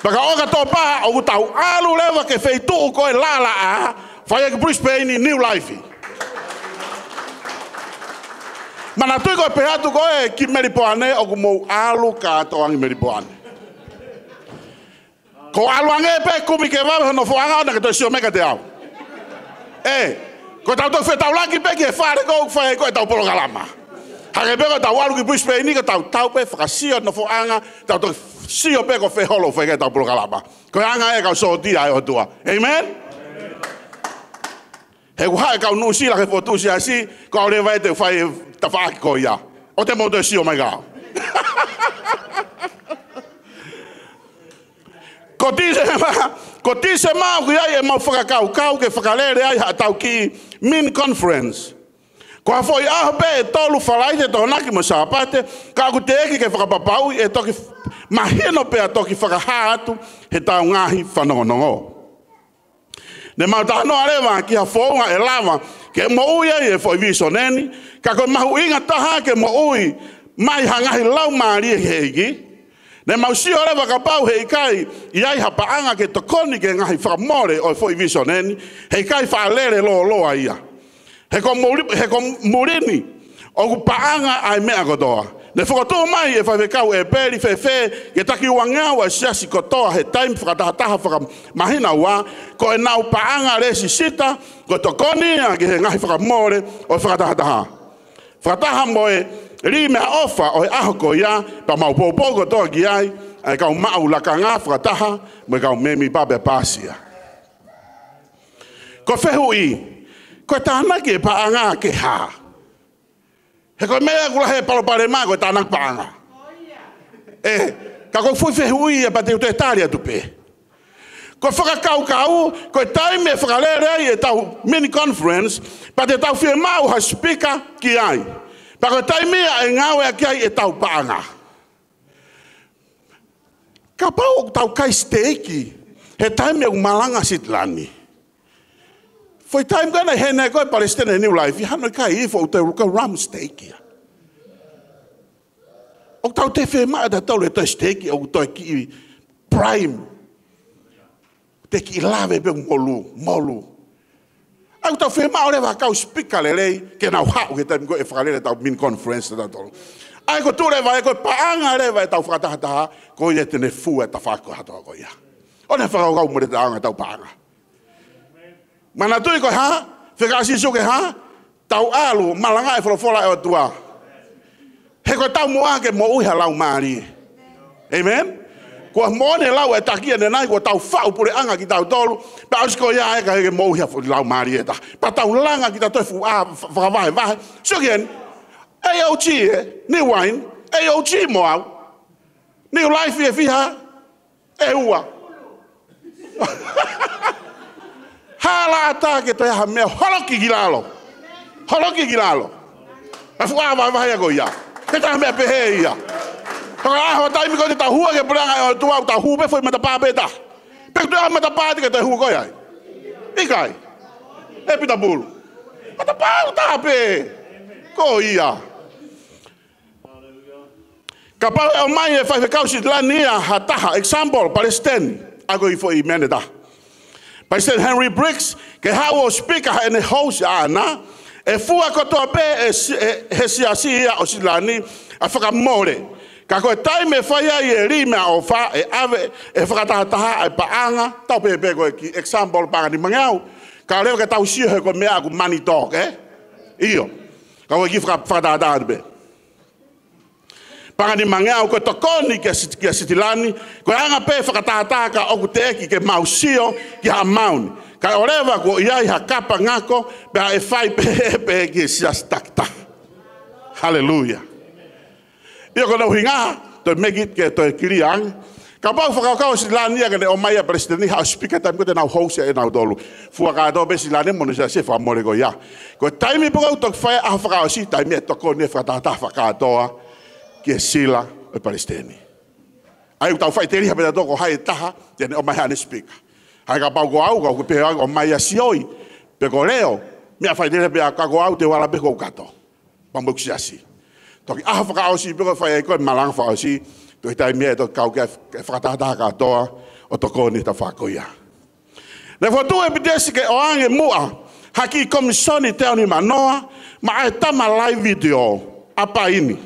Pea ka ʻOkatopa, ʻoku tau ʻalu leva ki he feituʻu ko ē lalaʻā, fai ʻaki Brisbane, New Life. Manatuʻi ko e pehē atu ko ē ki Melipoane, ʻoku mou ʻalu kātoa ange Melipoane. Ko e ʻalu ange pē, kumi ke vave hono nofoʻanga, ʻoua naʻa ke toe sio mai kiate au. ʻE, ko ʻetau toki fetaulaki pē ki he fale ko ē ʻoku fai ai ko ē ʻetau polokalama. Hangē pē ko ʻetau ʻalu ki Brisbane ni, ko ʻetau tau pē fakasio nofoʻanga, tau toki sio pē ko fē holo ʻoku fai ai ʻetau polokalama. Ko e anga ia e kau sōtia ʻa e ʻOtua. ʻĒmeni? He ʻoku haʻu e kau Nuʻusila ki he fokotuʻu siasi, ko au leva ē te u fai e tafaʻaki ko ia. ʻOua te mou toe sio mai kiate au. Ko Tīsema, ko Tīsema ʻoku ʻi ai ʻemau fakakaukau ke fakalele ai haʻatau kiʻi mini conference. Ko ha foʻi ʻaho pē ʻe tolu, Falaite, Tokonaki mo Sāpate, ka ʻoku teʻeki ke fakapapauʻi, ʻe toki mahino pea toki fakahā atu heʻetau ngaahi fanongonongo. Ne mau talanoa leva ki ha founga ʻe lava ke moʻui ai e foʻi vīsone ni, ka ko e mahuʻinga taha ke moʻui mai ha ngaahi laumālie ki he ʻEiki. Ne mau sio leva kapau heʻikai ʻi ai ha paʻanga ke tokoni ki he ngaahi fakamole ʻo e foʻi vīsone ni, heʻikai faʻa lele lōloa ia. He ko muli, he ko muli ni, ʻoku paʻanga ʻa e meʻa kotoa. Ne fokotuʻu mai ʻe Faifekau ʻEpeli Fēfē ke taki uangeau ʻa e siasi kotoa he taimi fakatahataha fakamāhina ua, ko ʻenau paʻanga lēsisita, ko e tokoni ia ki he ngaahi fakamole ʻo e fakatahataha. Fakataha mo e lī meʻaʻofa ʻo e ʻaho ko ia, pea mau poupou kotoa ki ai, ʻa e kau maʻu lakanga fakataha mo e kau mēmipa pea pasi ia. Ko e fehuʻi, ko e tānaki e paʻanga ke hā? He ko e meʻa ʻoku lahi e palopalema ko e tānaki paʻanga. ʻE, ka ko e foʻi fehuʻi ia pea te u toe tali atu pē. Ko e fakakaukau, ko e taimi ʻe fakalele ai ʻetau mini conference, pea te tau fiemaʻu ha sipika ki ai. Pea ko e taimi ia ʻe ngāueʻaki ai ʻetau paʻanga. Kapau ʻoku tau kai siteiki he taimi ʻoku malanga Sitilani. Foʻi taimi ko ē naʻe ʻi heni ai ko ē palesiteni New Life, hano ʻikai ifo ʻo tau ka ram siteiki ia. ʻOku tau toe fiemaʻu ʻe tautolu e toe siteiki ʻoku toe kiʻi prime. Toe kiʻi lave pē molu, molu. ʻOku tau fiemaʻu leva ha kau sipika lelei, ke nau haʻu ki he taimi ko ē ʻe fakalele ʻetau mini conference ʻa tautolu. ʻA ia ko e tuʻu leva ē ko e paʻanga leva ʻetau fakatahataha, ko ia te ne fua e tafaʻaki kotoa ko ia. ʻOua naʻa fakakaukau mo e taʻanga ʻetau paʻanga. Manatuʻi ko e hā, fekau ʻa Sīsū ke hā, tau ʻalu, malanga e folofola ʻa e ʻOtua. He ko e taumuʻa ke moʻui ha laumālie. ʻĒmeni? Kuo moʻoni e lau ʻa e taki ʻanenai, kuo tau faʻu puleʻanga kitautolu, pea ʻosi ko ia ē ka ke moʻui ha foʻi laumālie ʻe taha. Pea tau langa kitautolu e fuʻu ʻā fa-, fakavahevahe. Sio ki heni, A O G ē, New Wine, A O G mo au. New Life ʻe fiha, ʻe ua. Hala ʻatā ke toe ha meʻa holoki ki lalo. Holoki ki lalo. ʻA e fuʻu ʻā vahevahe ko ia. Ke taha meʻa pehē ia. Toka ʻaho taimi ko ē te tau hū ai ki he puleʻanga ʻo e ʻOtua, tau hū pē foʻi matapā pē taha. Pe ko e matapā te ke toe hū koe ai. ʻIkai. ʻE pita pulu. Matapā ʻe taha pē. Ko ia. Kapau ʻe ʻomai ʻe Faifekau Sitilani ia ha taha, example, palesiteni, ʻa ia ko e foʻi meʻa ʻe taha. Palesiteni Henry Briggs, ke haʻu ʻo sipika heʻene house ʻaʻana, ʻe fua kotoa pē ʻe si-, ʻe, he siasi ia ʻo Sitilani, ʻa e fakamole. Ka ko e taimi ʻe fai ai e lī meʻaʻofa, ʻe ʻave ʻe he fakatahataha ʻa e paʻanga, tau pehē pē ko e kiʻi example paʻanga nimangeau. Ka ʻoku leva ke tau sio he ko e meʻa ʻoku money talk, ē? ʻIo. Ka ko e kiʻi faka-, fakatahataha pē. Paʻanga nimangeau ko e tokoni kia Sit-, kia Sitilani, ko e anga pē fakatahataha ka ʻoku teʻeki ke mau sio ki ha amount. Kae ʻoua leva kuo ʻi ai ha kapa ngako, pea ʻe fai pē, pē ki he siasi takitaha. Haleluia. ʻIo ko hono ʻuhinga, toe make it ke toe clear ange. Kapau fakakaukau ʻa Sitilani ia ke ne ʻomai ʻa e palesiteni ha speaker taimi ko ē te nau host ʻe nautolu. Fua kātoa pē Sitilani mo hono siasi fakamole ko ia. Ko e taimi pē ko ē ʻoku toki fai ai ʻaho fakaʻosi, taimi ʻe tokoni e fakatahataha fakakātoa ki he sila ʻo e palesiteni. ʻA ia ʻoku tau faʻiteliha pē tautolu ko hai e taha te ne ʻomai haʻane speaker. Hangē kapau ko au, ka ʻoku pehē au ʻomai ʻa Sioi, pe ko Leo, meʻa faʻiteliha pē ʻa ka ko au te u ala pē ʻo kau kātoa. Pea mo ʻeku siasi. Toki ʻaho fakaʻosi pē ko e fai ai ko e malanga fakaʻosi, toki taimi ʻe toki kau ki he fakatahataha kātoa ʻo tokoni he tafaʻaki ko ia. Naʻe fokotuʻu ʻe Pitesi ke ʻoange muʻa ha kiʻi komisoni teau nimanoa maʻa e tama live video ʻa Paini.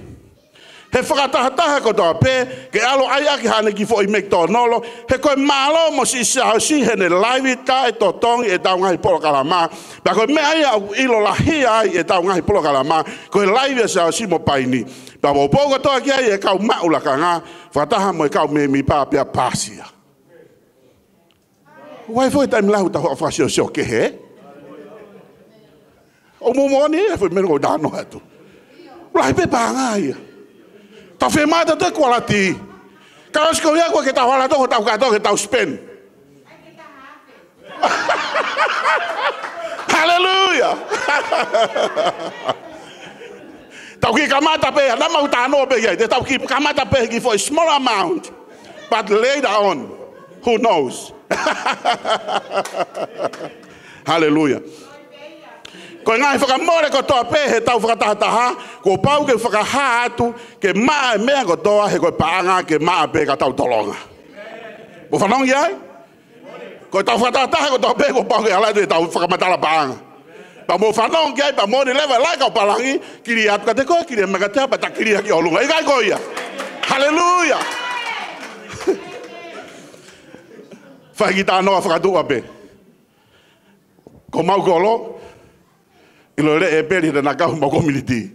He fakatahataha kotoa pē, ke ʻalu ʻo ʻai ʻaki haʻane kiʻi foʻi meki tōnolo, he ko e mālō mo siʻi Siaosi heʻene live taʻetotongi ʻetau ngaahi polokalama. Pea ko e meʻa ia ʻoku ʻilo lahi ai ʻetau ngaahi polokalama, ko e live ʻa Siaosi mo Paini. Pea poupou kotoa ki ai e kau maʻu lakanga, fakataha mo e kau mēmipa pea pāsia. Why for time lau tau fakasiosio kehe? ʻOku mou moʻoni e foʻi meʻa ko ʻeku talanoa atu. Lahi pē paʻanga ia. Tau fiemaʻu ʻe tautolu e quality. Ka ʻosi ko ia ko e ke tau hala toko tau kātoa ke tau spend. Haleluia. Tau kiʻi kamata pē, naʻa mau talanoa pē ia. Te tau kiʻi kamata pē kiʻi foʻi small amount. But later on, who knows? Haleluia. Ko e ngaahi fakamole kotoa pē he tau fakatahataha, kuo pau ke fakahā atu, ke maʻa e meʻa kotoa, he ko e paʻanga ke maʻa pē ka tau tolonga. Mou fanongo ai? Ko e tau fakatahataha kotoa pē kuo pau ke ala atu e tau fakamatala paʻanga. Pea mou fanongo ai, pea moʻoni leva e laʻi kau pālangi, kili atu kiate koe, kili mai kiate au, pea ta kili ki ʻolunga. ʻIkai ko ia. Haleluia. Fai kiʻi talanoa fakatuʻa pē. Ko homau kolo, ʻiloʻi lelei ʻEpeli naʻa na kau homau community.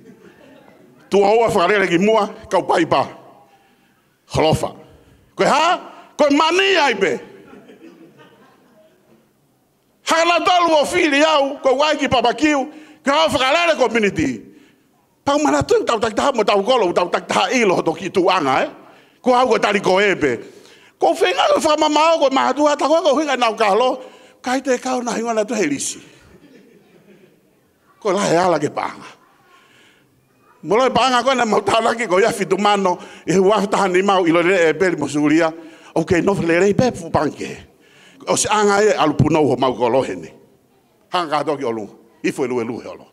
Tuʻo ua fakalele ki muʻa, kau paipa. Holofa. Ko e hā? Ko e mani ai pē. Hanga nautolu ʻo fili au, ko e ʻai ki papakiu, ke haʻu ʻo fakalele community. Pea u manatuʻi ʻoku tau takitaha mo tau kolo, ʻoku tau takitaha ʻilo hoto kiʻi tuʻuʻanga, ē? Ko au ko e tali ko ē pē. Ko e feinga ko e fakamamaʻo ko e mātuʻa, tā ko ē ko e ʻuhinga ʻenau kalo, ʻikai te kau na hingoa na tu he lisi. Ko e lahi e ala ki he paʻanga. Molo e paʻanga ko ē naʻa mau tānaki ko ia fitu mano, ʻi he ua afe taha nima ʻiloʻi lelei ʻEpeli mo Sulia, ʻoku kei nofo lelei pē fuʻu paʻanga kehe. ʻOsi ʻanga ia ʻalu punou homau kolo heni. Hanga kātoa ki ʻolunga, ʻi he foʻi luelue holo.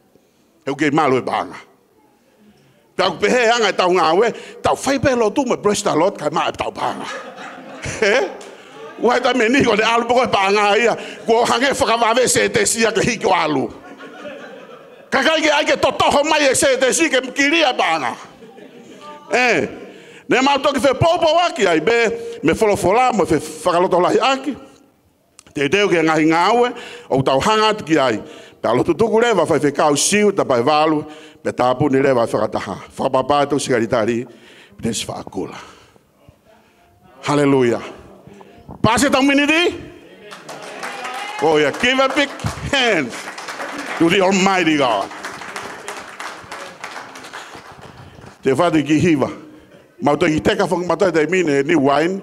He ʻoku kei malu e paʻanga. Pea ʻoku pehē ʻa e anga ʻetau ngāue, tau fai pē lotu mo e praise the Lord, kae maʻa ʻetau paʻanga. Ē? Ua e taimi ni ko ʻene ʻalu pē ko e paʻanga ia, kuo hangē fakavave sētesi ia ke hiki ʻo ʻalu. Kae ʻikai ke ʻai ke totoho mai e sētesi ke kili ʻa e paʻanga. Ē? Naʻa mau toki fepoupouaki ai pē, mei he folofola, mo e fe-, fakalotolahiʻaki. Teuteu ki he ngaahi ngāue ʻoku tau hanga atu ki ai. Pea lotu tuku leva Faifekau Siu Tapaevalu, pea tāpuni leva e fakataha. Fakapapau atu Sekelitali Pitesi Faʻakula. Haleluia. Paasi ʻetau miniti? Oh yeah, give a big hand to the Almighty God. Te u fatu ki he hiva. Mau toe kiʻi teka foki mautolu he taimi ni, new wine.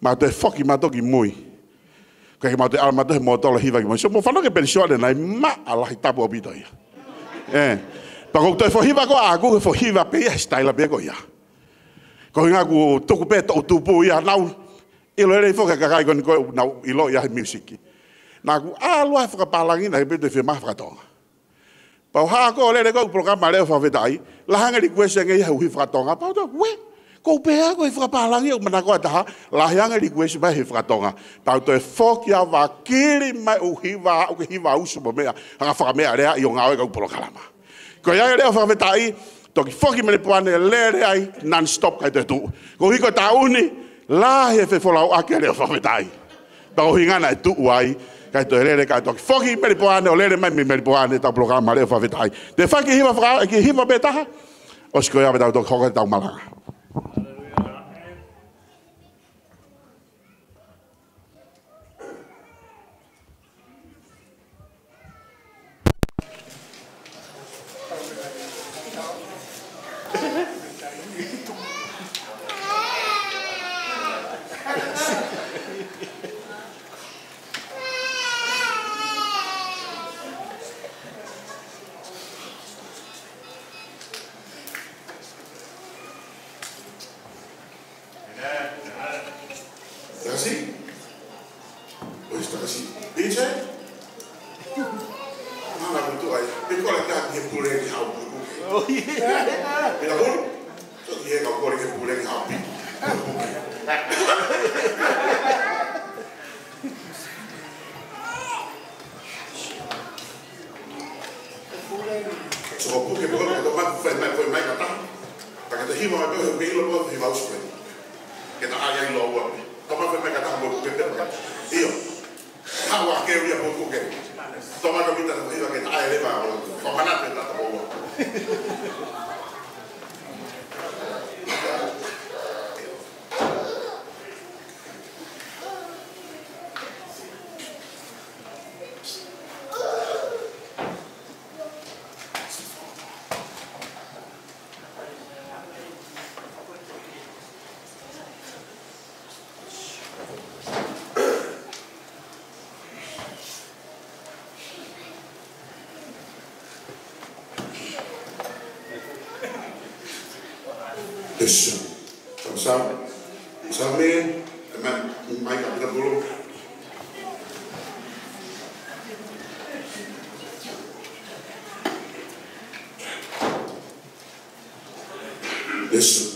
Mau toe foki mautolu ki mui. Ko e mau toe ʻalu mautolu he mōtolo hiva ki mui. So, mou fanongo ki he pelisione naʻe maʻa lahi tapu ʻaupito ia. Ē. Pea ko e toe foʻi hiva ko ē ʻaʻaku, ko e foʻi hiva pē ia, he sitaila pē ko ia. Ko e ʻuhinga ʻoku tuku pē toʻu tupu ia, nau ʻilo lelei foki e kakai ko eni ko ē, nau ʻilo ia he music. Naʻa ku ʻalu ai fakapālangi, naʻe pē toe fiemaʻu fakatonga. Pea u haʻu ko ē ʻo lele ko ē ʻeku polokalama leʻo fakafetaʻi, lahi ange request ange ia he ʻuhi fakatonga. Pea u toe, uē, ʻoku ou pehē ko e fakapālangi ʻoku manakoa taha, lahi ange request mai he fakatonga. Pea u toe foki ʻo vakili mai ʻeku hiva, ʻeku hiva usu mo e meʻa, hanga fakameʻalea ʻi hoʻo ngāue ki heʻeku polokalama. Ko ia e leʻo fakafetaʻi, Toki foki Melipoane lele ai, non-stop kae toe tuʻu. Koeʻuhi ko e taʻu ni, lahi e fefolauʻaki e leʻo fakafetaʻi. Pea ko e ʻuhinga naʻe tuʻu ai, kae toe lele kae toki foki Melipoane ʻo lele mai mei Melipoane ʻetau polokalama leʻo fakafetaʻi. Te u fai e kiʻi hiva faka-, kiʻi hiva pē taha, ʻosi ko ia pea tau toki hoko ʻetau malanga. Takasi? ʻOi, takasi. Pizza? Mana kutu ai. Pe ko la ka ki he pule ki hau puke. Pea hulu? So ki he kau kole ki he pule ki hau puke. So puke puke, ka tau mai, fai mai, fai mai ka taha. Ka ke ta hiva mai pē, he ke ʻilo pē, hiva usu pē. Ke ta ʻai ai loa ua pē. Tau mai fai mai ka taha mo puke pē. ʻIo. Hawa ke uia mo puke. Tau mai ka mita ta hiva ke ta ʻai leva, fakamanatu e ta tau ua. Yes, sir. Sam, Sam. Sam, man. Mai, mai, kapina pulu. Yes, sir.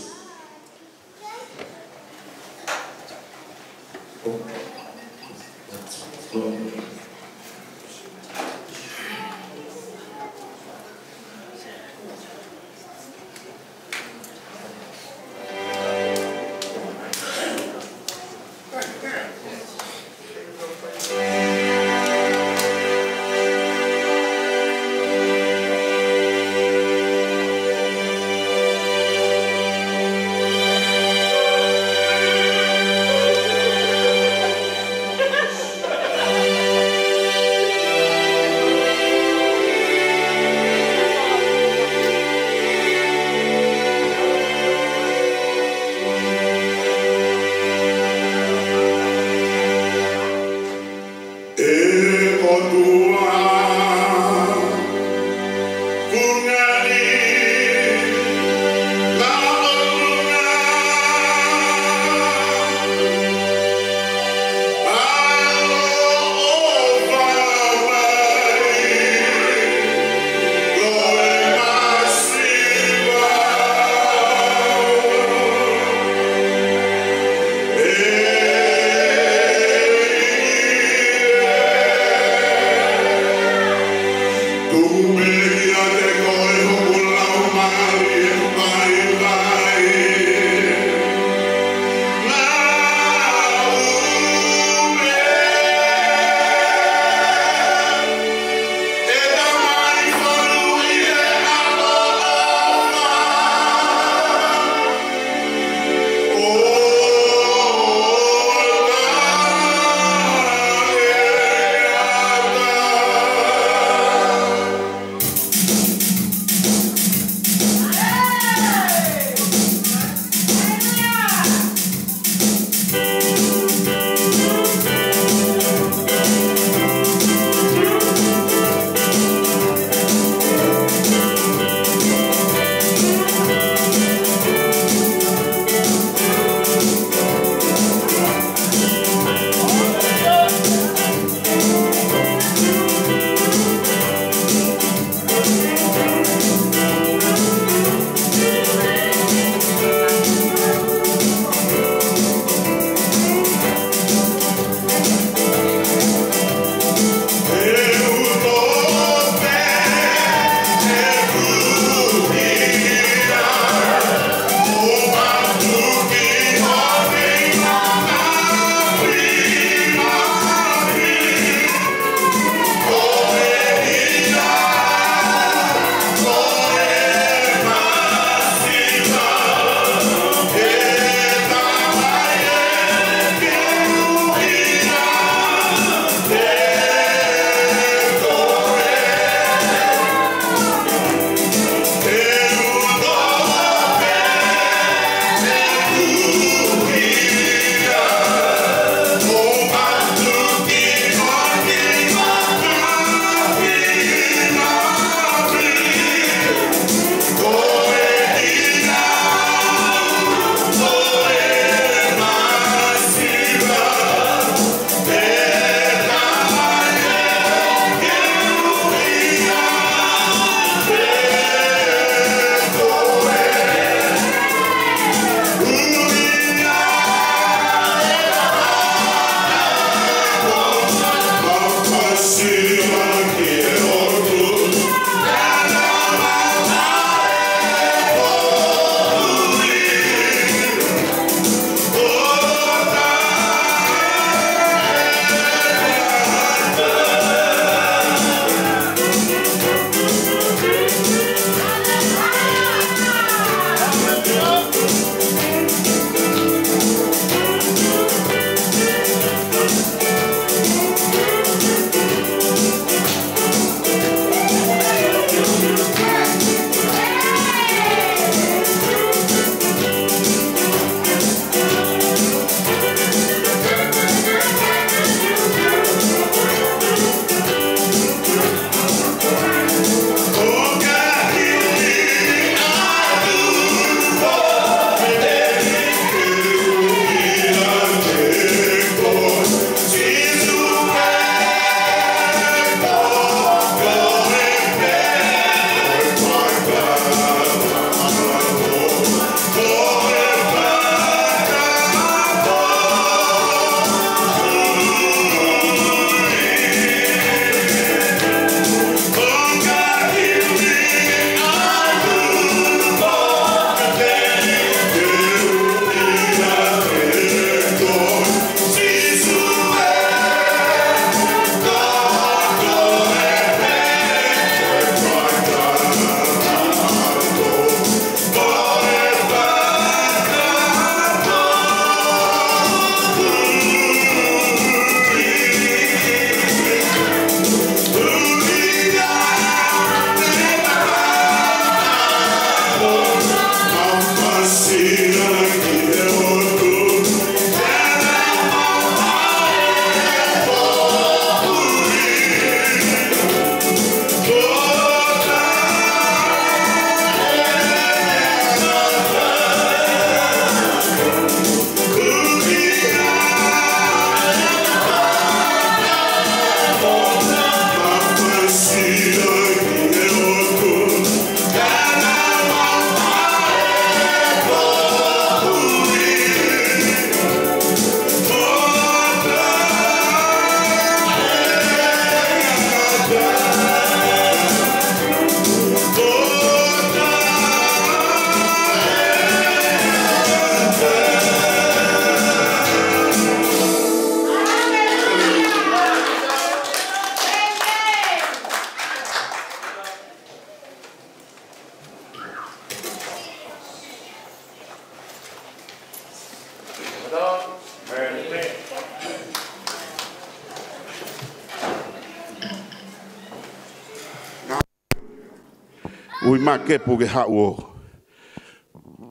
Ui makepu ke haʻu ʻo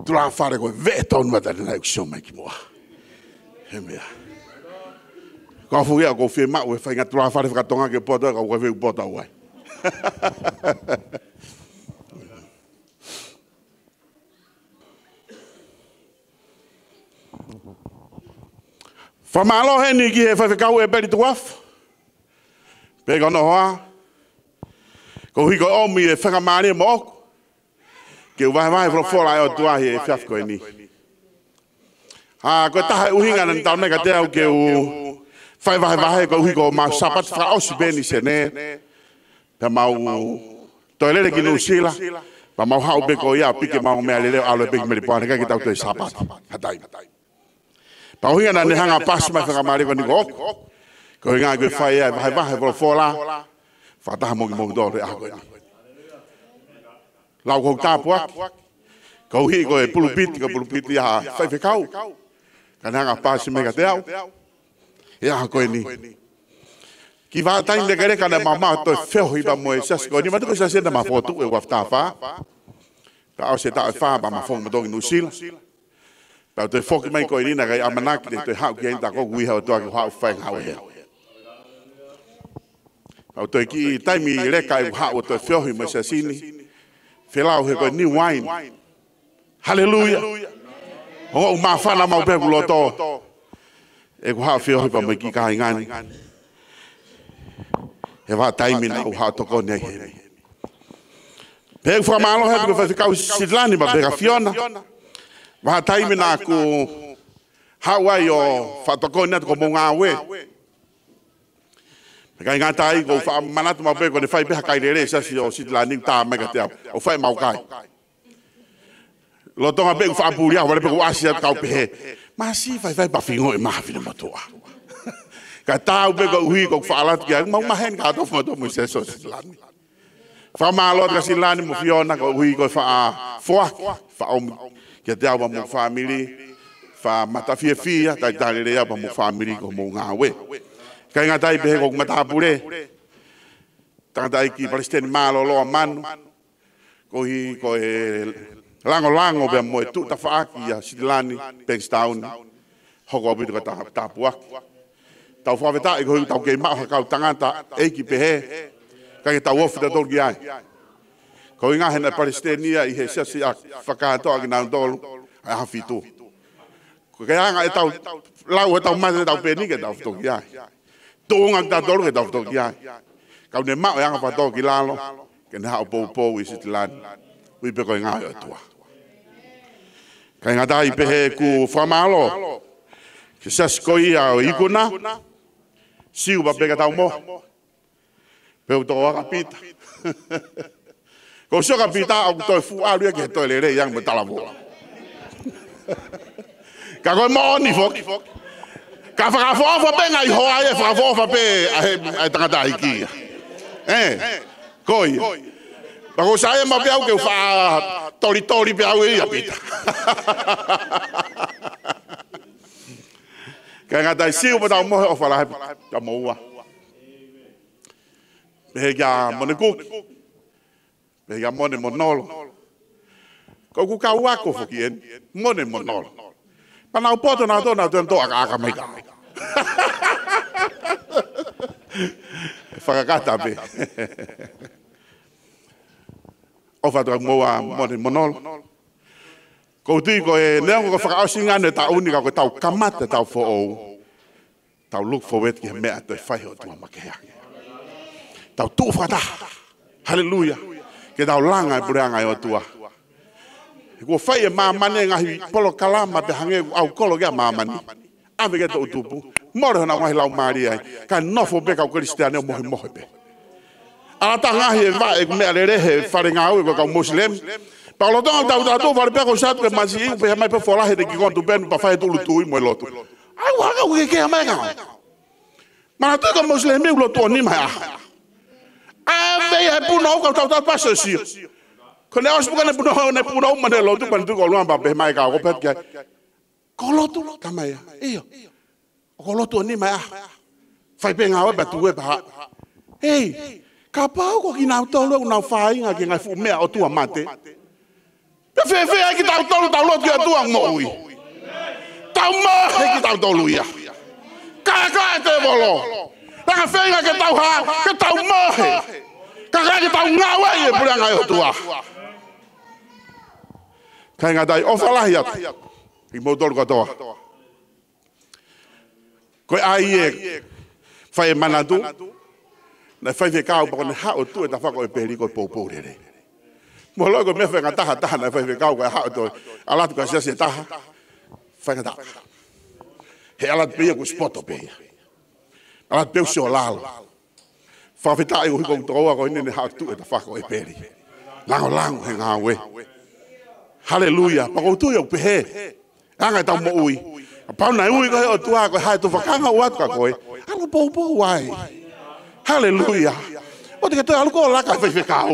tulafale ko e veʻe tonu ʻa tani nai ʻoku sio mai ki muʻa. He meʻa. Ko fuia ko fie maʻu e faʻahinga tulafale fakatonga ke poto ka ua feu poto ai. Fakamālō heni ki he faifekau ʻEpeli Tukuafu. Pea ko hono hoa. Koeʻuhi ko e ʻomi e fakamālie moʻoku. Ke u vahevahe folofola ʻa e ʻOtua he efiafi ko eni. ʻA, ko e taha e ʻuhinga naʻa ne tala mai kiate au ke u fai vahevahe koeʻuhi ko ʻemau Sāpate fakaʻosi pē eni Senē. Pea mau toe lele ki Nuʻusila. Pea mau haʻu pē ko ia piki ʻemau meʻalele ʻo ʻalu pē ki Melipoane kae ʻikai ke tau toe Sāpate. Ha taimi. Pea ʻuhinga naʻa ne hanga ʻo paasi mai fakamālie ko eni ko ʻoku. Ko e ʻuhinga ke fai ai e vahevahe folofola. Fakataha mo kimoutolu he ʻaho ko eni. Lau ko e tāpuaki. Koeʻuhi ko e pulupiti, ko e pulupiti ʻa e faifekau. Ka ne hanga ʻo paasi mai kiate au. He ʻaho ko eni. Kiʻi vahaʻa taimi lekeleka naʻa mau maʻu ʻa e toe feohi pea mo e siasi ko eni, ma tuku siasi ena ma fotu e ua fā taha fā. Pea ʻosi e taʻu ʻe fā pea ma foki mo toki Nuʻusila. Pea u toe foki mai ko eni naʻe ʻikai ʻamanaki te u toe haʻu ki heni, tā ko ʻeku ui he ʻOtua ke u haʻu ʻo fai e ngāue hē. Pea u toe kiʻi taimi leka ʻeku haʻu ʻo toe feohi mo e siasi ni. Felau he ko e new wine. Haleluia. ʻOku māfana maʻu pē ʻeku loto. ʻEku haʻu ʻo feohi pea mo e kiʻi kāinga ni. He vahaʻa taimi naʻa ku haʻu ʻo tokoni ai heni. Pea ʻoku fakamālō he ʻoku faifekau Sitilani pea pehē kia Fiona. Vahaʻa taimi naʻa ku haʻu ai ʻo faʻa tokoni atu ki hoʻomou ngāue. Pea ʻikai ngata ai, ʻoku ou faʻa manatu maʻu pē ko ʻene fai pē ha kai lele e siasi ʻo Sitilani tā mai kiate au. ʻOku fai ʻemau kai. Lolotonga pē ʻeku faʻa puli au, vale pē ʻoku ʻasi atu kau pehē. Masi faifai pea fingo e maha fine motuʻa. Ka tau pē koeʻuhi ko ʻeku faʻa ʻalu atu ki ai, mau maheni kātoa mo e siasi ʻo Sitilani. Fakamālō atu kia Sitilani mo Fiona koeʻuhi ko e faʻa foaki, faʻa ʻomi kiate au pea mo e fāmili, faʻa mata fiefia, talitali lelei au pea mo e fāmili ki hoʻomou ngāue. ʻIkai ngata ai pē he ko ʻeku matāpule, tangataʻeiki Palesiteni Mālōlō ʻa Manu, koeʻuhi ko e langolango pea mo e tuʻu tafaʻaki ʻa Sitilani, Bankstown, hoko ʻaupito ko e tā-, tāpuaki. Tau fakafetaʻi koeʻuhi tau kei maʻu ha kau tangataʻeiki pehē, kae tau ofi tautolu ki ai. Ko e ʻuhinga he naʻe palesiteni ia ʻi he siasi ʻa Fakatoa kinautolu, ʻa e ʻAho Fitu. Ko e anga ʻetau lau ʻetau mate ʻetau peni ke tau fakatō ki ai. Tuʻunga kitautolu ke tau fakatō ki ai. Ka ʻoku ne maʻu e anga fakatōkilalo, ke ne haʻu ʻo poupou ʻi Sitilani. Ui pē ko e ngāue ʻa e ʻOtua. ʻIkai ngata ai pē he ʻoku fakamālō ki he siasi ko ia ʻo e ikuna, Siu pea pehē kia Taumohe. Pea u tō ʻa Pita. Ko e sio kia Pita ʻoku toe fuʻu ʻalu ia ki he toe lelei ange mo e talavou. Ka ko e moʻoni foki. Ka fakaʻofoʻofa pē ngaahi hoa ia, fakaʻofoʻofa pē ʻa e, ʻa e tangataʻeiki ia. ʻE, ko ia. Pea ko e sai maʻu pē au ke u faʻa tolitoli pē au ia Pita. ʻIkai ngata ai, Siu pea Taumohe, ʻofa lahi atu kia moua. Pehē kia Mone Kuki. Pehē kia Mone mo Nolo. Ko ʻeku kau ako foki eni, Mone mo Nolo. Pea nau poto nautolu, nautolu ʻakaʻaka mai ka. Fakakata pē. ʻOfa atu kia moua Mone mo Nolo. ʻOku ou tui ko e neongo ko e fakaʻosinga eni e taʻu ni ka ko ʻetau kamata e taʻu foʻou. Tau look forward ki he meʻa ʻe toe fai he ʻOtua makehe ange. Tau tuʻu fakataha. Haleluia. Ke tau langa e puleʻanga ʻo e ʻOtua. He kuo fai ʻe māmani e ngaahi polokalama pea hangē ʻoku ʻaukolo ki ai ʻa māmani. ʻAve ki he toʻutupu. Mole honau ngaahi laumālie ai. Kae nofo pē kau Kalisitiane ʻo mohemohe pē. ʻAtā ngaahi e vaʻe ʻeku meʻalele he fale ngāue ko e kau Mosilemi. Pea lolotonga ʻeku tautau, vale pē ʻeku sio atu ki he masiʻi, pea ʻomai pē e fola he te ki kontu penu pea fai e tūʻulutui mo e lotu. ʻAi, ua ka uke ke mai ka. Manatuʻi ko e Mosilemi ʻoku lotu ʻo nima he ʻaho. ʻAve ia he punou, kau tautau pasi ʻo sio. Ko ʻene ʻosi pē ko ʻene punou, ʻene punou mo ʻene lotu, manatuʻi ko e ʻuluaki pea pehē mai ka ko pehē ki ai. Ko e lotu, tama ia. ʻIo. ʻOku lotu ʻo nima he ʻaho. Fai pē ngāue pea tuʻu pē pea haʻu. Hei, Kapau ko kinautolu ʻoku nau fāinga ki he ngaahi fuʻu meʻa ʻotua mate, pea fēfē ai kitautolu, tau lotu ki he ʻOtua moʻui? Tau mohe kitautolu ia. Kākā e tēvolo. Langa feinga ke tau hā, ke tau mohe. Kākā ke tau ngāueʻi e puleʻanga ʻo e ʻOtua. Kāinga, ʻoku ou ʻofa lahi atu kimoutolu kotoa. Ko e ʻai e fai e manatu, naʻe faifekau pea ko ʻene haʻu ʻo tuʻu e tafaʻaki ʻo ʻĒpeli ko e poupou lelei. Mou ʻilo ko e meʻa faingataʻa taha naʻe faifekau ko e haʻu ʻo ʻalu atu ki he siasi ʻe taha, faingataʻa. He ʻalu atu pē ia kuo ʻosi poto pē ia. ʻAlu atu pē ʻosi ʻo lalo. Fakafetaʻi ʻoku ʻikai ko e tokoua ko eni naʻe haʻu ʻo tuʻu e tafaʻaki ʻo ʻĒpeli. Langolango he ngāue. Haleluia. Pea ʻoku ou tui ʻoku pehē ʻa e anga ʻetau moʻui. Kapau naʻe ui koe ʻe he ʻOtua, ko e hā e tufakanga ʻoku ʻoatu kia koe, ʻalu ʻo poupou ai. Haleluia. ʻOua te ke toe ʻalu koe ʻo laka he faifekau.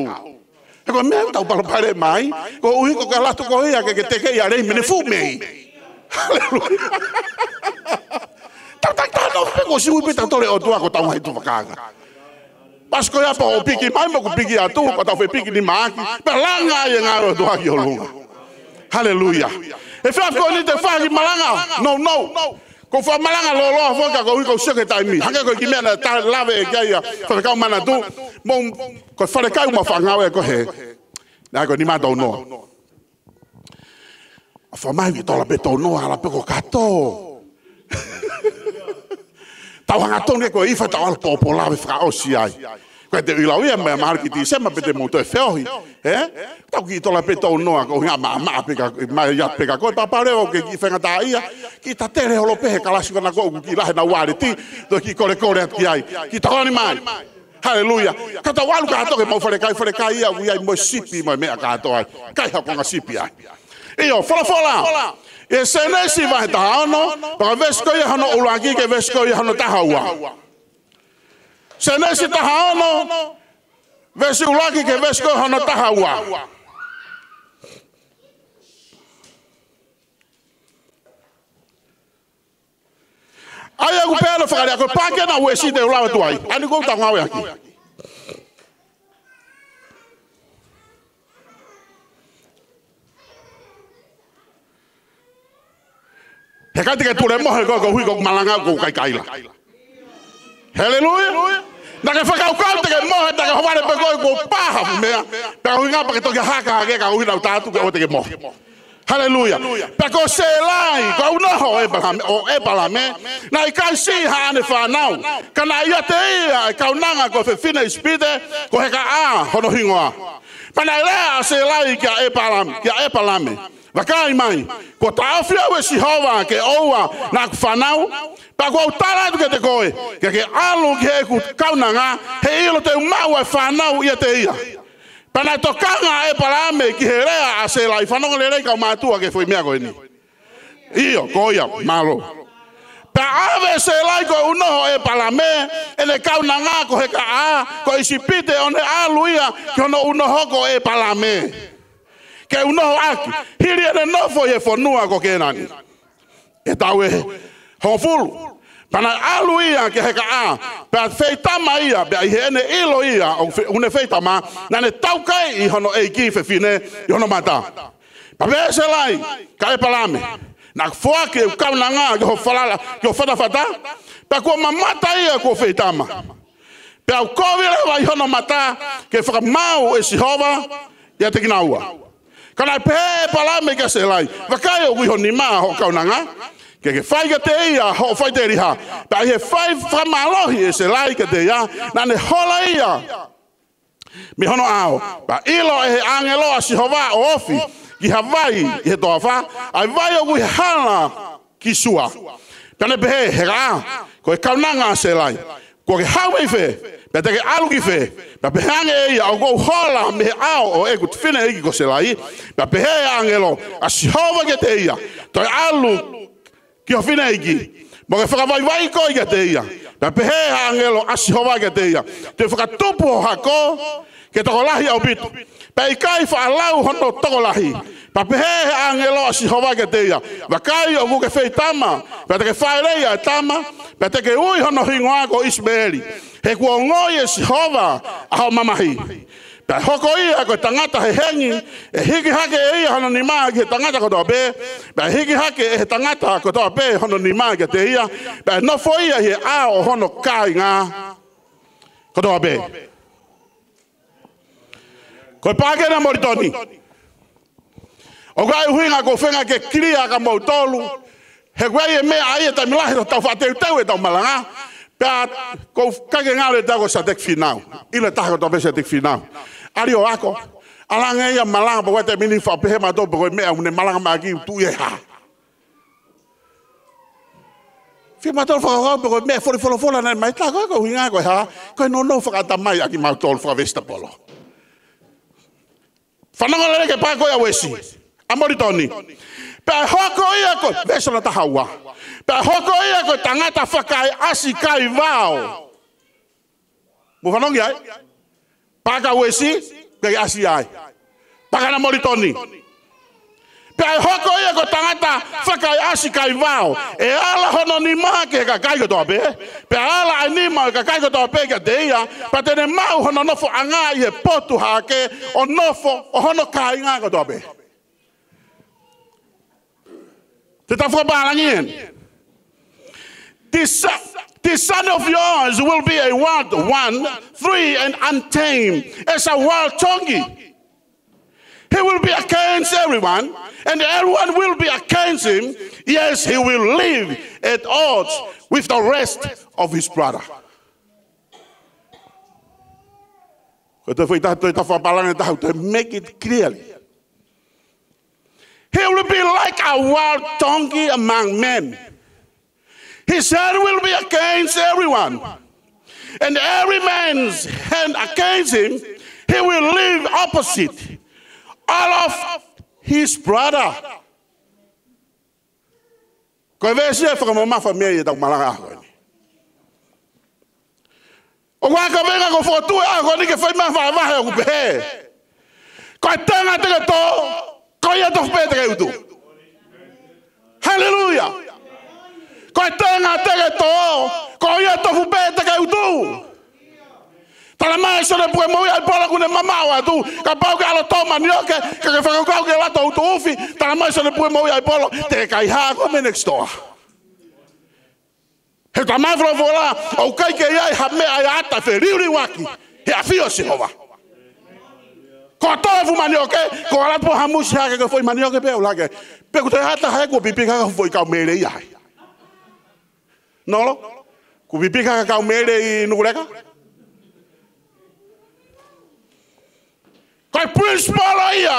He ko e meʻa ʻoku tau palopalema ai, koeʻuhi ko e ʻalu atu koe ia ke ke tekeʻi ʻa e lei mei heʻene fuʻu mei. Haleluia. Tau taki taha nofo pē kuo ʻosi ui pē kitautolu ʻe he ʻOtua ko hotau ngaahi tufakanga. Pasi ko ia pea ʻoku piki mai mo ʻoku piki atu, pea tau fepiki nima ʻaki, pea langa ai e ngāue ʻa e ʻOtua ki ʻolunga. Haleluia. He efiafi ko eni te u fai ha kiʻi malanga nounou. Ko e fakamalanga lōloa foki ka ʻoku ou sio ki he taimi. Hangē ko e kiʻi meʻa naʻe lave ki ai ʻa e faifekau manatu. Mou, ko e falekai ʻoku mau faʻa ngāue ko ē. Naʻe ko e nima tau noa. ʻA e fai mai ʻe tola pē tau noa, ala pē ko e kato. Tau hanga tonu ke ko e ifa tau ʻalu poupou lave fakaʻosi ai. Ko e te u lau ia mai mahalo ki Tīsema pea te mou toe feohi. Ē? Tau kiʻi tola pē tau noa, ko e ʻuhinga maʻamaʻa pē ka, mai ia pē ka ko e pāpale ʻoku ke kiʻi faingataʻaʻia. Kiʻi tatele holo pē he kalasi ko ena ko ē ʻoku kiʻi lahi ʻenau uāleti. Tau kiʻi kolekole atu ki ai. Kiʻi tokoni mai. Haleluia. Ka tau ʻalu kātoa ki homau falekai, falekai ia ʻoku ʻi ai mo e sipi mo e meʻa kātoa ai. Kai ha konga sipi ai. ʻIo, folofola. ʻI he Sēnesi vahe taha ono, pea ko e veesi ko ia hono ʻuluaki ki he veesi ko ia hono taha ua. Sēnesi taha ono, veesi ʻuluaki ki he veesi ko ia hono taha ua. ʻA ia ʻoku pehē ʻa e fakalea ko e pākena uesi te u lau atu ai. ʻAni ʻoku tau ngāueʻaki. He ʻikai te ke tulemohe koe koeʻuhi ko e malanga ʻoku ʻikai kaila. Haleluia. Naʻa ke fakakaukau te ke mohe, naʻa ke ʻohovale pē koe kuo pā ha fuʻu meʻa. Pea ʻuhinga pea ke toki haka hake ka ʻuhinga ʻoku taʻutu ke ʻoua te ke mohe. Haleluia. Pea ko Sēlai, ko e ʻunoho ʻo ʻĒpalame, ʻo ʻĒpalame, naʻe ʻikai siʻi haʻane fānau. Ka naʻe ʻiate ia e kaunanga ko e fefine ʻIsipite, ko Hekaʻā hono hingoa. Pea naʻe lea ʻa Sēlai kia ʻĒpalame, kia ʻĒpalame. Vakai mai, kuo taʻofi au ʻe Sihova ke ʻoua naʻa ku fānau. Pea ʻoku ou tala atu kiate koe, ke ke ʻalu ki heʻeku kaunanga, he ʻilo te u maʻu ʻa e fānau ʻiate ia. Pea naʻe tokanga ʻa ʻĒpalame ki he lea ʻa Sēlai, fanongo lelei kau mātuʻa ki he foʻi meʻa ko eni. ʻIo, ko ia, mālō. Pea ʻave ʻe Sēlai ko e ʻunoho ʻo ʻĒpalame, ʻene kaunanga ko Hekaʻā, ko ʻIsipite ʻo ne ʻalu ia ki hono ʻunoho ko ʻĒpalame. Ke ʻunoho ʻaki, hili ʻene nofo ʻi he fonua ko Kēnani. ʻE taʻu ʻe hongofulu. Pea naʻe ʻalu ia kia Hekaʻā, pea feitama ia, pea ʻi heʻene ʻilo ia ʻoku fe-, ʻoku ne feitama, naʻa ne taukaiʻi hono ʻeiki fefine ʻi hono mata. Pea pehē ʻe Sēlai kia ʻĒpalame, naʻa ku foaki ʻeku kaunanga ki ho falala, ki ho fatafata, pea kuo mamata ia kuo feitama. Pea ʻoku kovi leva ʻi hono mata ke fakamaau ʻe Sihova ʻiate kinaua. Ka naʻe pehē ʻe ʻĒpalame kia Sēlai, vakai ʻoku ʻi ho nima hoʻo kaunanga, ke ke fai kiate ia hoʻo faʻiteliha. Pea ʻi he fai fakamālohi ʻe Sēlai kiate ia, naʻa ne hola ia mei hono ʻao. Pea ʻilo ʻe he ʻāngelo ʻa Sihova ʻo ofi ki ha vai ʻi he toafa, ʻa e vai ʻoku ʻi he hala ki Sua. Pea ne pehē, Hekaʻā, ko e kaunanga ʻa Sēlai, kuo ke haʻu mei fē, pea te ke ʻalu ki fē? Pea pehē ange ʻe ia, ʻoku ou hola mei he ʻao ʻo ʻeku fineʻeiki ko Sēlai. Pea pehē ʻe he ʻāngelo ʻa Sihova kiate ia, toe ʻalu ki ho fineʻeiki, mo ke fakavaivaiʻi koe kiate ia. Pea pehē ʻe he ʻāngelo ʻa Sihova kiate ia, te u fakatupu ho hako ke tokolahi ʻaupito, pea ʻikai faʻa lau hono tokolahi. Pea pehē ʻe he ʻāngelo ʻa Sihova kiate ia, vakai ʻoku ke feitama, pea te ke fāʻeleʻi ʻa e tama, Pea te ke ui hono hingoa ko ʻIsimeeli, he kuo ongoʻi ʻe Sihova ʻa hoʻo mamahi. Pea ʻe hoko ia ko e tangata hehengi, ʻe hiki hake ʻe ia hono nima ki he tangata kotoa pē, pea ʻe hiki hake ʻe he tangata kotoa pē hono nima kiate ia, pea ʻe nofo ia ʻi he ʻao ʻo hono kāinga kotoa pē. Ko e pākena molitoni. ʻOku ʻi ai e ʻuhinga ʻoku ou feinga ke clear kia moutolu. He ʻoku ʻi ai e meʻa ʻi he taimi lahi ʻoku tau faʻateuteu ʻetau malanga. Pea ʻoku ʻikai ke ngalo ʻe taha ko Siaosi Fīnau. ʻIlo ʻe taha kotoa pē Siaosi Fīnau. ʻAlu ʻo ako. ʻAlu ange ia ʻo malanga pea ʻoua te mini faʻa pehē mautolu pe ko e meʻa ʻoku ne malanga mai ʻaki ʻoku tuʻu ʻi he hā. Fie mautolu fakakaukau pe ko e meʻa foli folofola naʻe mai tā ko e ʻuhinga ko e hā, ko e nounou fakaʻatamai ʻaki mautolu fakavesitapolo. Fanongo lelei ki he pā ko ia ʻa Uesi. ʻA molitoni. Pea ʻe hoko ia ko e veesi hono taha ua. Pea ʻe hoko ia ko e tangata fakaeʻasi kaivao. Mou fanongo ai. Pā ko ia ʻa Uesi, ke ʻasi ai. Pākena molitoni. Pea ʻe hoko ia ko e tangata fakaeʻasi kaivao. ʻE ala hono nima ki he kakai kotoa pē. Pea ala ʻa e nima ʻo e kakai kotoa pē kiate ia. Pea te ne maʻu hono nofoʻanga ʻi he potu hake ʻo nofo ʻo hono kāinga kotoa pē. Te tau fakapālangi eni. This, this son of yours will be a wild one, free and untamed, as a wild donkey. He will be against everyone, and everyone will be against him. Yes, he will live at odds with the rest of his brother. Ko e toe foʻi taha, toe taha fakapālangi ʻe taha, to make it clearly. He will be like a wild donkey among men. His hand will be against everyone, and every man's hand against him. He will live opposite all of his brother. Ko e veesi ʻe fakamamafa mei ai ʻetau malanga ʻaho ni. ʻOku ʻi ai e kaveinga ʻoku fokotuʻu he ʻaho ni ke fai mai ha vahevahe ʻoku pehē: Ko e tenga te ke tō, ko ia tofu pē te ke utu. Haleluia. Ko e tenga te ke tō, ko ia tofu pē te ke utu. Tala mai Sione Pukemoʻui ʻAipolo ʻoku ne mamaʻo atu, kapau ʻoku ke ʻalu ʻo tō manioke, ka ke fakakaukau ke ʻalu ʻo utu ufi, tala mai Sione Pukemoʻui ʻAipolo, te ke kaihaʻa koe mei he next door. He tala mai folofola, ʻoku ʻikai ke ʻi ai ha meʻa ʻe ʻatā feliuliuaki he ʻafio ʻo Sihova. Ko e tō e fuʻu manioke, ko e ʻalu ʻo hamusi hake ko e foʻi manioke pē ʻoku lake. Pea ʻoku toe ʻatā hake kuo pipiki hake ha foʻi kau meilei ai. Nolo, kuo pipiki hake ha kau meilei ʻi Nukuleka. Ko e principle ia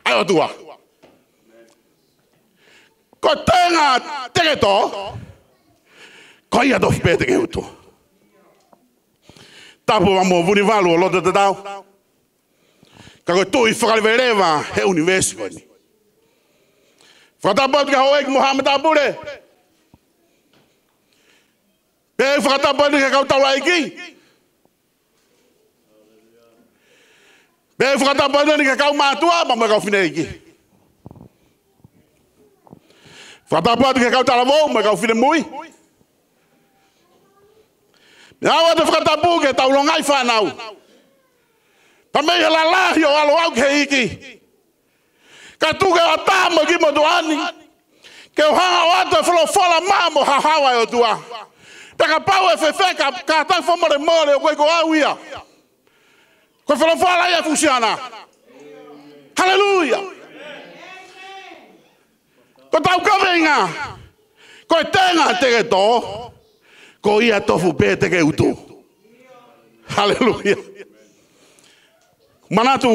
ʻa e ʻOtua. Ko e tenga te ke tō, ko ia tofu pē te ke utu. Tapu mo Vunivalu ʻo loto tatau. Ka ko e Tuʻi fakaleveleva he ʻunivēsi ko eni. Fakatapu atu ki he houʻeiki mo haʻa matāpule. Pea fakatapu atu ki he kau taulaʻeiki. Pea fakatapu atu ki he kau mātuʻa, pea mo e kau fineʻeiki. Fakatapu atu ki he kau talavou, mo e kau finemui. Pea ʻoatu e fakatapu ki he taulongaʻi fānau. Pea mei he lalahi ʻo ʻalu au ki he ʻEiki. Ka tuku ke ʻatā mo e kiʻi motuʻa ni ke u hanga ʻo ʻoatu e folofola maʻa mo haohaoa ʻa e ʻOtua. Pea kapau ʻe fēfē ka, kātaki fakamolemole ʻoku ʻikai ko au ia. Ko e folofola ia ʻa e fuʻu siana. Haleluia. Ko ʻetau kaveinga, ko e tenga te ke tō, ko ia tofu pē te ke utu. Haleluia. Manatu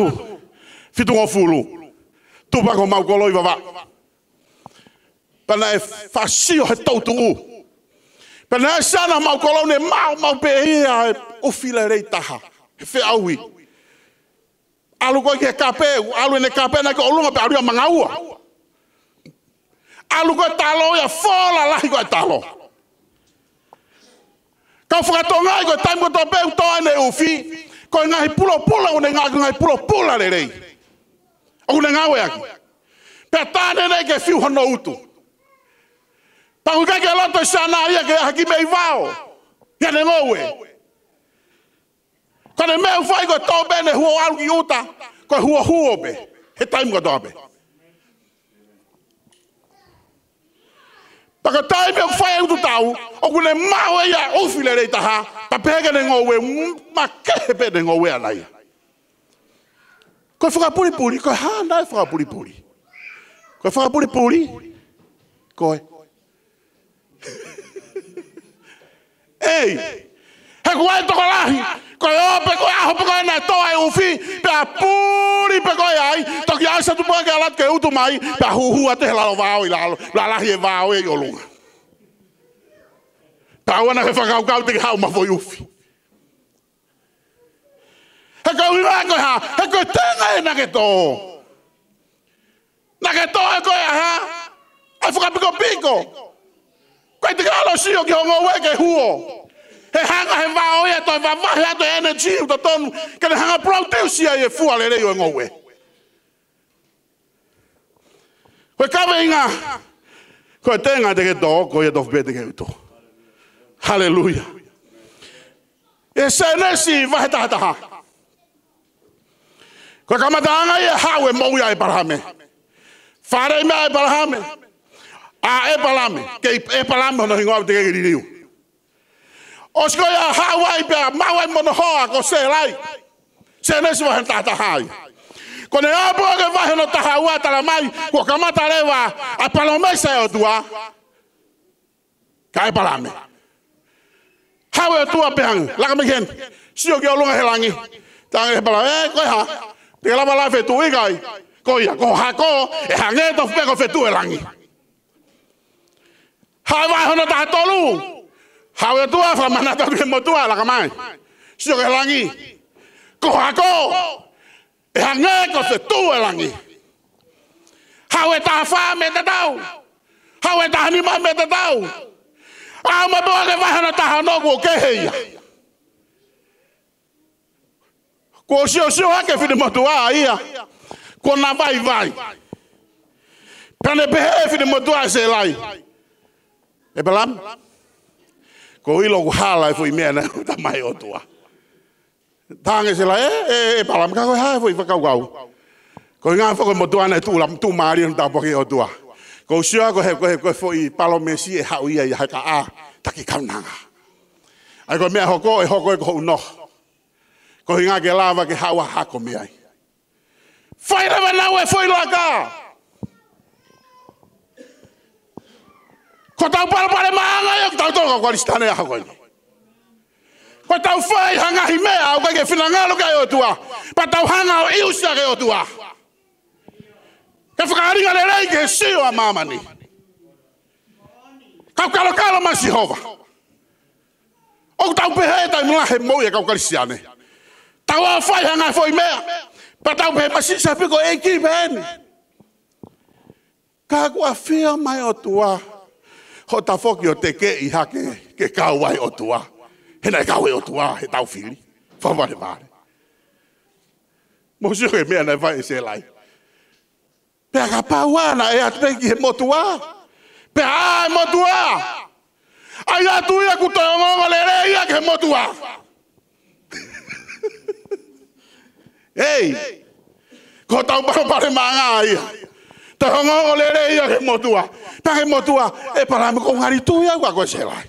fitungofulu, tupu ʻa homau kolo ʻi Vavaʻu. Pea naʻe faʻa sio he toʻutuʻu. Pea naʻe ʻi ai e siana homau kolo naʻe maʻu maʻu pē ia e ʻufi lelei taha he feʻauhi. ʻAlu ko ē ki he kape, ʻalu ʻene kape naʻe ko ʻolunga pea ʻalu ia mangaua. ʻAlu ko ē talo ia fola lahi ko ē talo. Ka u fakatokangaʻi ko e taimi kotoa pē ʻoku tō ai ʻene ʻufi, ko e ngaahi pulopula ʻoku ne ngāue, ko e ngaahi pulopula lelei ʻoku ne ngāueʻaki. Pea tā neʻineʻi ke fiu hono utu. Pea ʻoku ʻikai ke loto ʻa Sēnesi ia ke ʻaʻahi ki he meʻi vao ʻi heʻene ngoue. Ko ʻene meʻa ʻoku fai ko e tō pē ʻene huo ʻalu ki ʻuta, ko e huohuo pē he taimi kotoa pē. Pea ko e taimi ʻoku fai ai e ututau, ʻoku ne maʻu ʻe ia e ʻufi lelei taha, pea pehē ki heʻene ngoue, makehe pē ʻene ngoue ʻaʻana ia. Ko e fakapulipuli, ko e hā nai e fakapulipuli? Ko e fakapulipuli, ko e ʻEi, he ʻoku ʻi ai e tokolahi, ko e ō pē ko e ʻaho pē ko ē naʻe tō ai e ʻufi, pea puli pē ko ē ai, toki ʻai ʻa e tupuʻaki ʻalu atu ke utu mai, pea huhu atu he lalo vao ʻi lalo, lalahi e vao ʻi ʻolunga. Pea ʻoua naʻa ke fakakaukau te ke haʻu mo ha foʻi ʻufi. He ko e ʻuhinga ko e hā, he ko e tenga ē naʻa ke tō. Naʻa ke tō ʻe koe ʻa e hā? ʻA e fakapikopiko. ʻOku ʻikai te ke ʻalu ʻo sio ki hoʻo ngoue ke huo. He hanga he vao ia ʻo toe vavahe atu e energy ʻoku totonu ke ne hanga ʻo produce ai e fua lelei ʻo e ngoue. Ko e kaveinga, ko e tenga te ke tō, ko ia tofu pē te ke utu. Haleluia. ʻI Sēnesi vahe taha taha. Ko e kamataʻanga ia e haʻu e moʻui ʻa ʻEpalahame. Fāʻeleʻi mai ʻa ʻEpalahame. ʻA ʻEpalahame. Kei ʻEpalahame hono hingoa ʻoku teʻeki ke liliu. ʻOsi ko ia haʻu ai pea maʻu ai mo hono hoa ko Sēlai. Sēnesi vahe taha taha ia. Ko ʻene ō pē ki he vahe hono taha ua talamai, kuo kamata leva ʻa e palōmesi ʻa e ʻOtua kia ʻEpalahame. Haʻu e ʻOtua pea hanga, laka mai heni. Sio ki ʻolunga he langi. Talaange ʻe ʻEpalahame, ē, ko e hā? Te ke lava ʻo fetuʻu ʻikai? Ko ia, ko ho hako, ʻe hangē tofu pē ko e fetuʻu e langi. Haʻu e vahe hono taha tolu. Haʻu e ʻOtua, fakamanatu ki he motuʻa, laka mai. Sio ki he langi. Ko ho hako, ʻe hangē ko e fetuʻu e langi. Haʻu e taha fā mei he tatau. Haʻu e taha nima mei he tatau. Aʻu mai pē ki he vahe hono taha ono kuo kehe ia. Kuo siosio hake e finemotuʻa ia. Kuo na vaivai. Pea ne pehē ʻe he finemotuʻa ʻa Sēlai, ʻEpalahame, kuo u ʻilo ʻoku hala e foʻi meʻa naʻe ʻomai ʻe he ʻOtua. Talaange ʻe Sēlai, ē, ē, ʻEpalahame, ka ko e hā e foʻi fakakaukau? Ko e ʻuhinga foki ko e motuʻa naʻe tuʻu la-, tuʻumālie hono tāpuakiʻi e ʻOtua. Kuo u sio ko e, ko e, ko e foʻi palōmesi ʻe haʻu ia ʻi ha kaʻa taki kaunanga. ʻA ia ko e meʻa hoko, ʻe hoko ia ko hoʻo noho. Ko e ʻuhinga ke lava ke haʻu ha hako mei ai. Fai leva naua e foʻi laka. Ko ʻetau palopalemaʻanga ia ʻoku tau tō kau Kalisitiane ʻi he ʻaho ko eni. Ko ʻetau fai ha ngaahi meʻa ʻoku ʻikai ke finangalo ki ai e ʻOtua. Pea tau hanga ʻo ʻiusi ʻaki e ʻOtua ke fakaʻalinga lelei ki he sio ʻa māmani. Kau kalokalo mai Sihova. ʻOku tau pehē taimi lahi he moʻui ʻa e kau Kalisitiane. Tau ō ʻo fai ha ngaahi foʻi meʻa. Pea tau pehē mai Sīsū pē ko e ʻEiki pē eni. Ka kuo ʻafio mai e ʻOtua ʻo tafoki ʻo tekeʻi hake ke kau ai e ʻOtua. He naʻe kau e ʻOtua heʻetau fili. Fakavalevale. Mou sio ki he meʻa naʻe fai ʻe Sēlai. Pea kapau ā naʻe ʻatu pē ki he motuʻa. Pea ʻai e motuʻa. ʻAi atu ia kuo toe ongoongo lelei ia ki he motuʻa. Ei, ko ʻetau palopalemaʻanga ia. Toe ongoongo lelei ia ki he motuʻa. Pea ki he motuʻa, ʻEpalahame, ʻoku ou ngali tui au kia koe Sēlai.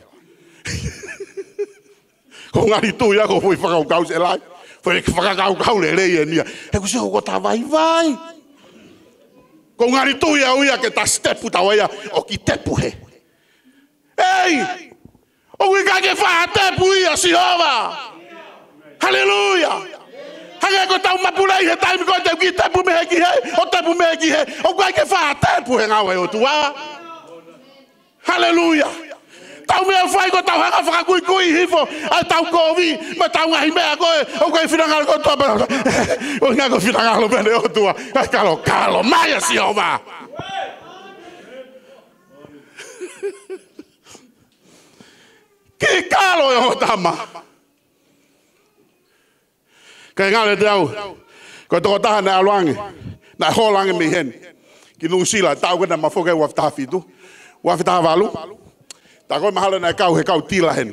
ʻOku ou ngali tui au ki hoʻo foʻi fakakaukau Sēlai. Foʻi fakakaukau lelei eni ia. He kuo u sio kuo ta vaivai. ʻOku ou ngali tui au ia ke ta sitepu taua ia ʻo ki tepu hē. Ei! ʻOku ʻikai ke faʻa tepu ia Sihova. Haleluia. Hangē ko ʻetau mapuleʻi he taimi ko ē te u ki tepu mei hē ki hē, ʻo tepu mei hē ki hē. ʻOku ʻikai ke faʻa tepu he ngāue ʻa e ʻOtua. Haleluia. Tau meʻa fai ko ʻetau hanga fakakuikui hifo ʻa ʻetau kovi, mo ʻetau ngaahi meʻa ko ē ʻoku ʻikai finangalo ki ai e ʻOtua. ʻOku ʻikai ko e finangalo pē ʻa e ʻOtua. ʻIkai, kalokalo mai ʻa Sihova. Kiʻi kalo e ongo tama. Kae ngalo ʻiate au, ko e tokotaha naʻe ʻalu ange, naʻe hola ange mei heni ki Nuʻusila, taʻu ko ē naʻa ma foki ai, ua afe taha fitu, ua afe taha valu. Pea ko e mahalo naʻe kau he kau tila heni.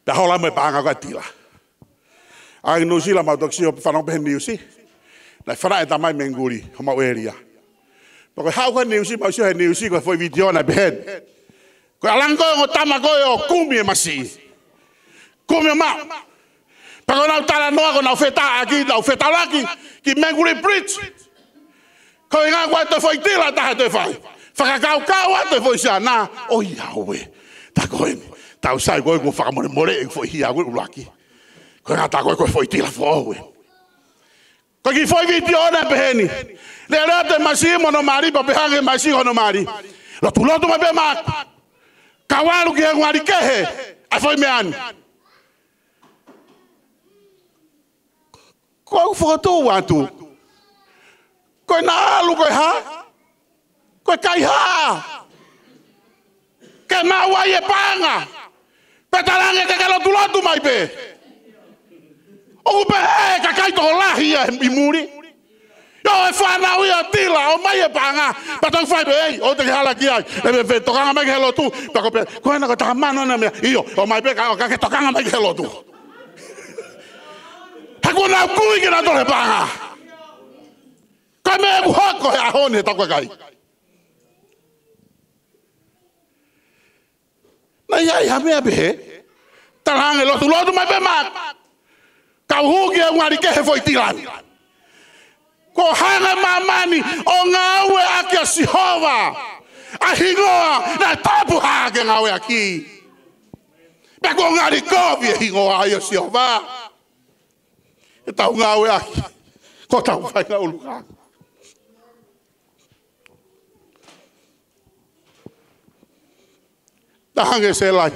Pea hola mo e paʻanga ko e tila. ʻAi Nuʻusila, mau toki sio pē fanongo pē he niusi. Naʻe fanauʻi e tamai mei Menguli, homau ʻēlia. Pea ko e haʻu ko ē he niusi, mau sio he niusi, ko e foʻi vitiō naʻe pehē ni. Ko e ʻalu ange ko ē e ongo tama ko ē ʻo kumi e masiʻi. Kumi ʻo maʻu. Pea ko ʻenau talanoa, ko ʻenau fetaulaki, nau fetaulaki ki Menguli Bridge. Ko e ʻuhinga ko e toe foʻi tila ʻe taha ʻe toe fai. Fakakaukau atu e foʻi siana, ʻoiauē. Tā ko eni. Tau sai ko ē kuo fakamolemoleʻi e foʻi hia ko ē ʻuluaki. Ko e ʻuhinga tā ko ē ko e foʻi tila foʻou ē. Ko e kiʻi foʻi vitiō naʻe pehē ni. Lele atu e masiʻi mo hono mali, pea pehē ange e masiʻi ki hono mali. Lotulotu mai pē Maʻake. Kau ʻalu ki he ʻalu kehe ʻa e foʻi meʻa ni. Ko au fokotuʻu atu. Ko e naʻa ʻalu ko e hā? Ko e kaihaʻa. Ke maʻu ai e paʻanga. Pea talaange ke ke lotulotu mai pē. ʻOku pehē ʻe he kakai tokolahi ia ʻi muli. ʻIo, e fānau ia tila, ʻomai e paʻanga. Pea tau fai pē, ei, ʻoua te ke hala ki ai. ʻE pehē, tokanga mai ki he lotu. Pea ko pē, ko ena ko e taha mano ʻena meʻa. ʻIo, ʻomai pē ka, ka ke tokanga mai ki he lotu. He kuo nau kui ke nau tole paʻanga. Ko e meʻa ʻoku hoko he ʻaho ni he tau kakai. Naʻe ʻi ai ha meʻa pehē, talaange lotulotu mai pē Maʻake. Kau hū ki he ʻalu kehe e foʻi tila ni. Kuo hanga ʻe māmani ʻo ngāueʻaki ʻa Sihova. ʻA e hingoa naʻe tapu hake ngāueʻaki. Pea kuo ngali kovi e hingoa ʻo Sihova. ʻE tau ngāueʻaki. Ko ʻetau faʻahinga ʻulungaanga. Talaange ʻe Sēlai.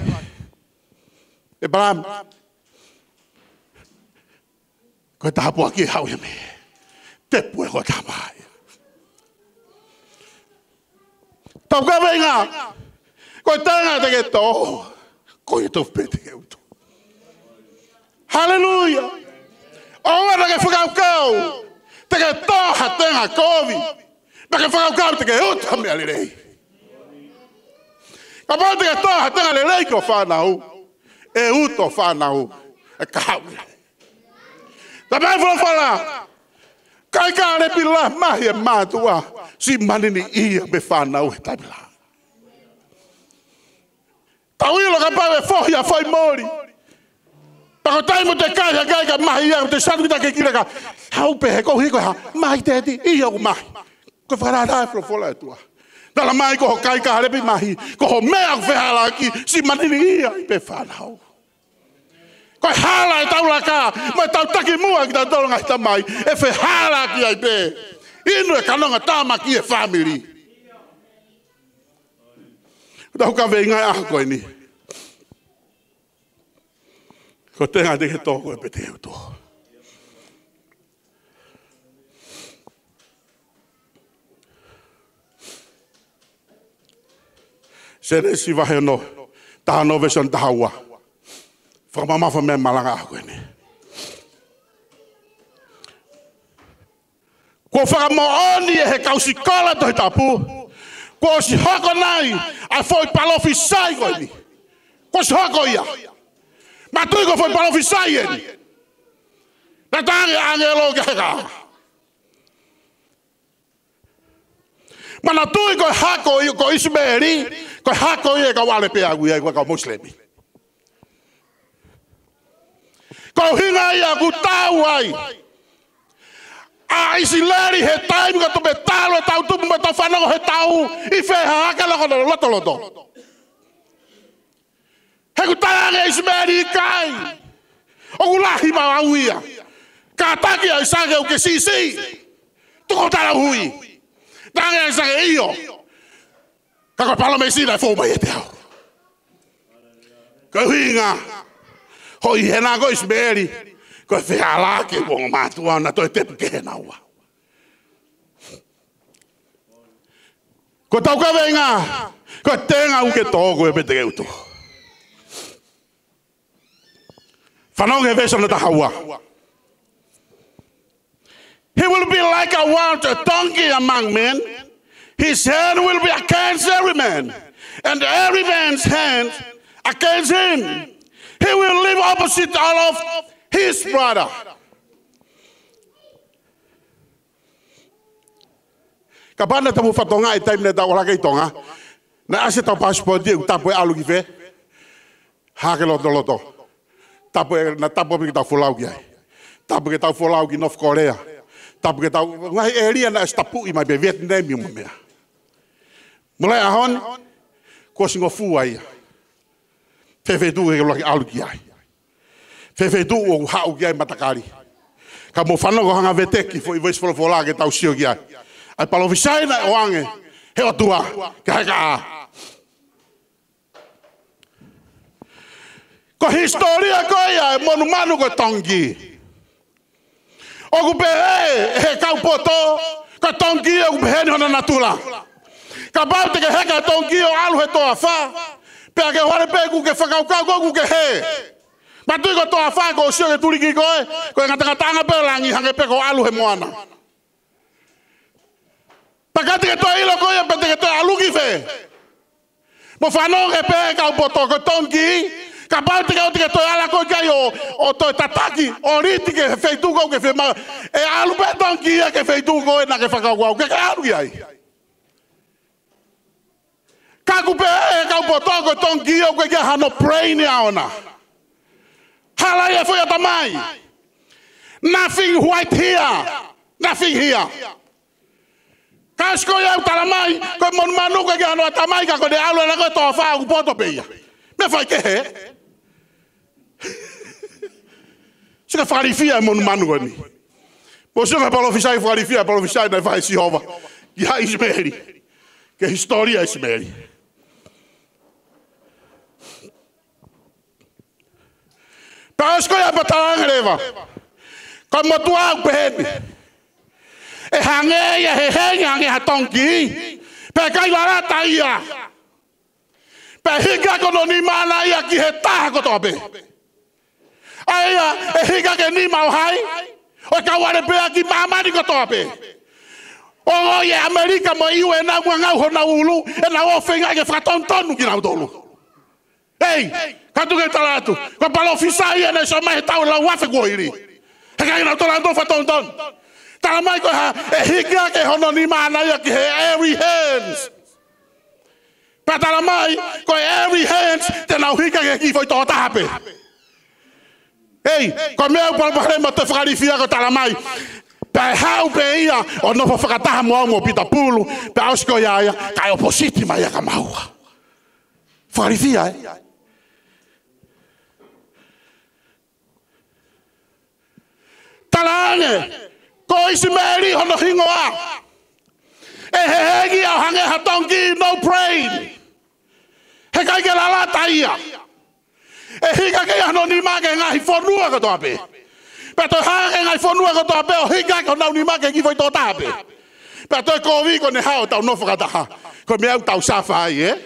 ʻĒpalahame. Ko e tāpuaki ʻe haʻu ia mei he tepu ʻo e hotama ia. Tau kaveinga. Ko e tenga te ke tō. Ko e tofu pē te ke utu. Haleluia. ʻOua te ke fakakaukau te ke tō ha tenga kovi. Pea ke fakakaukau te ke utu ha meʻa lelei. Kapau te ke tō ha tenga lelei ki hoʻo fānau, ʻe utu hoʻo fānau ʻe kahaʻu lelei. Talamai ʻe he folofola, kai kālepi lahi e mātuʻa, siʻi manini ia mei he fānau he taimi lahi. Tau ʻilo kapau ʻe fohi ha foʻi moli. Pea ko e taimi ʻoku te kai ha kai ka mahi ia, ʻoku te sanu kita ke kila ka. Haʻu pē he kohi ko e hā, mahi teti, ʻio ʻoku mahi. Ko e fakalata e folofola ʻa e ʻOtua. Talamai ko hoʻo kai kālepi mahi, ko hoʻo meʻa ʻoku fehālaaki, siʻi manini ia ʻi pē fānau. Ko e hala ʻetau laka, mo ʻetau takimuʻa kitautolu ngaahi tamai, ʻe fehālaaki ai pē. Inu e kanonga tāmaki e fāmili. Tau kaveinga ʻa ko eni. Ko e tenga te ke tō koe pē te ke utu. Sēnesi vahe ono, taha ono veesi taha ua. Fakamamafa mai e malanga ʻa ko eni. Kuo fakamoʻoni ʻe he kau sikola Tohi Tapu, kuo ʻosi hoko nai ʻa e foʻi palōfisai ko eni? Kuo ʻosi hoko ia? Manatuʻi ko e foʻi palōfisai eni. Naʻe talaange ʻe he ʻāngelo ki he heka. Manatuʻi ko e hako ia ko ʻIsimeli, ko e hako ia ʻa e kau ʻAlepea ʻoku ʻi ai ko e kau Mosilemi. Ko e ʻuhinga ia ʻoku tau ai ʻa ʻIsileli he taimi ko e tupe talu ʻetau tupu mo ʻetau fanongo he tau ʻi fē ha hake loko lotoloto. He ʻoku talaange ʻe ʻIsimeli ʻikai. ʻOku lahi maʻau ia. Kātaki ʻAisake ʻoku ke siʻisiʻi. Tuku ʻo tala hui. Talaange ʻe ʻAisake ʻio. Ka ko e palōmesi naʻe fou mai ʻiate au. Ko e ʻuhinga, hoʻo ʻi hena ko ʻIsimeli, ko e fehālaaki ʻa e ongo mātuʻa naʻa toe tepu kehe naua. Ko ʻetau kaveinga, ko e tenga ʻoku ke tō koe pē te ke utu. Fanongo ki he veesi hono taha ua. He will be like a wild donkey among men. His hand will be against every man, and every man's hand against him, he will live opposite all of his brother. Kapau naʻa tau fatongia e taimi naʻa tau ʻalu ki Tonga, naʻe ʻasi ʻetau passport ʻoku tapu e ʻalu ki fē? Hake lotoloto. Tapu e, naʻa tapu pē ke tau folau ki ai. Tapu ke tau folau ki North Korea. Tapu ke tau, ngaahi ʻēlia naʻe ʻosi tapuʻi mai pē, Vietnam mo e meʻa. Mole ahon, kuo ʻosi ngofua ia. Fē feituʻu ke lava ke ʻalu ki ai? Fē feituʻu ʻoku haʻu ki ai matakali? Ka mou fanongo, hanga ʻo veteki foʻi veesi folofola ke tau sio ki ai. ʻA e palōfisai naʻe ʻoange ʻe he ʻOtua ki he kakai. Ko e hisitōlia ko ia e monumanu ko e tongi. ʻOku pehē ʻe he kau poto, ko e tongi ʻoku pehē ni hono natula. Kapau te ke heka e tongi ʻo ʻalu he toafa, pea ke ʻalu pē ʻoku ke fakakaukau ʻoku ke hē. Manatuʻi ko e toafa, ko e sio ki he tuliki ko ē, ko e ngatangataʻanga pē ʻo langi, hangē pē ko e ʻalu he moana. Pea ka te ke toe ʻilo ko ia, pea te ke toe ʻalu ki fē? Mou fanongo ki he pehē ʻe he kau poto, ko e tongi, kapau te ke, te ke toe ala koe ki ai ʻo, ʻo toe tataki, ʻo liti ki he feituʻu ko ē ʻoku ke fiemaʻu, ʻe ʻalu pē tongi ia ki he feituʻu ko ē naʻa ke fakakaukau ke ke ʻalu ki ai. Ka ʻoku pehē ʻe he kau poto ko e tongi ʻoku ʻikai hano brain ia ʻoʻona. Hala ia e foʻi ʻatamai. Nothing white here. Nothing here. Ka ʻosi ko ia ʻoku talamai, ko e monumanu ʻoku ʻikai hano ʻatamai, ka ko ʻene ʻalu ʻana ko e toafa ʻoku poto pē ia. Meʻa faikehe. Sio ki he fakalifia e monumanu ko eni. Mou sio ki he palōfisai fakalifia, palōfisai naʻe fai ʻe Sihova kia ʻIsimeli. Ki he hisitōlia ʻo ʻIsimeli. Pea ʻosi ko ia pea talaange leva, ko e motuʻa ʻoku pehē ni, ʻe hangē ia he hengi hangē ha tongi, pea ʻikai lalata ia. Pea hiki hake hono nima ʻana ia ki he taha kotoa pē. ʻA ia, ʻe hiki hake e nima ʻo hai? ʻO e kau aleapē ki māmani kotoa pē. ʻOku ʻi ai ʻa ʻAmelika mo e ʻIu ʻenau ngangau honau ʻulu, ʻenau ʻofeina ke fakatonutonu kinautolu. Ei, ka tuku ke tala atu, ko e palōfisai ia naʻe ʻosi ʻomai he taʻu lau afe kuo hili. He ʻikai ke nau tala atu fakatonutonu. Talamai ko e hā? ʻE hiki hake hono nima ʻana ia ki he every hands. Pea talamai, ko e every hands, te nau hiki hake ki he foʻi tokotaha pē. Ei, ko e meʻa ʻoku palopalema ʻa e fakalifia ko e talamai, pea ʻe haʻu pē ia ʻo nofo fakataha mo au mo Pita Pulu, pea ʻosi ko ia ia, kae opposite mai ia kia maua. Fakalifia, ē? Talaange, ko ʻIsimeli hono hingoa. ʻE he hengi ia ʻo hangē ha tongi, no brain. He ʻikai ke lalata ia. ʻE hiki hake ia hono nima ki he ngaahi fonua kotoa pē. Pea toe hanga ki he ngaahi fonua kotoa pē ʻo hiki hake honau nima ki he kiʻi foʻi tokotaha pē. Pea toe kovi ko ʻene haʻu ʻo tau nofo fakataha. Ko e meʻa ʻoku tau suffer ai, ē?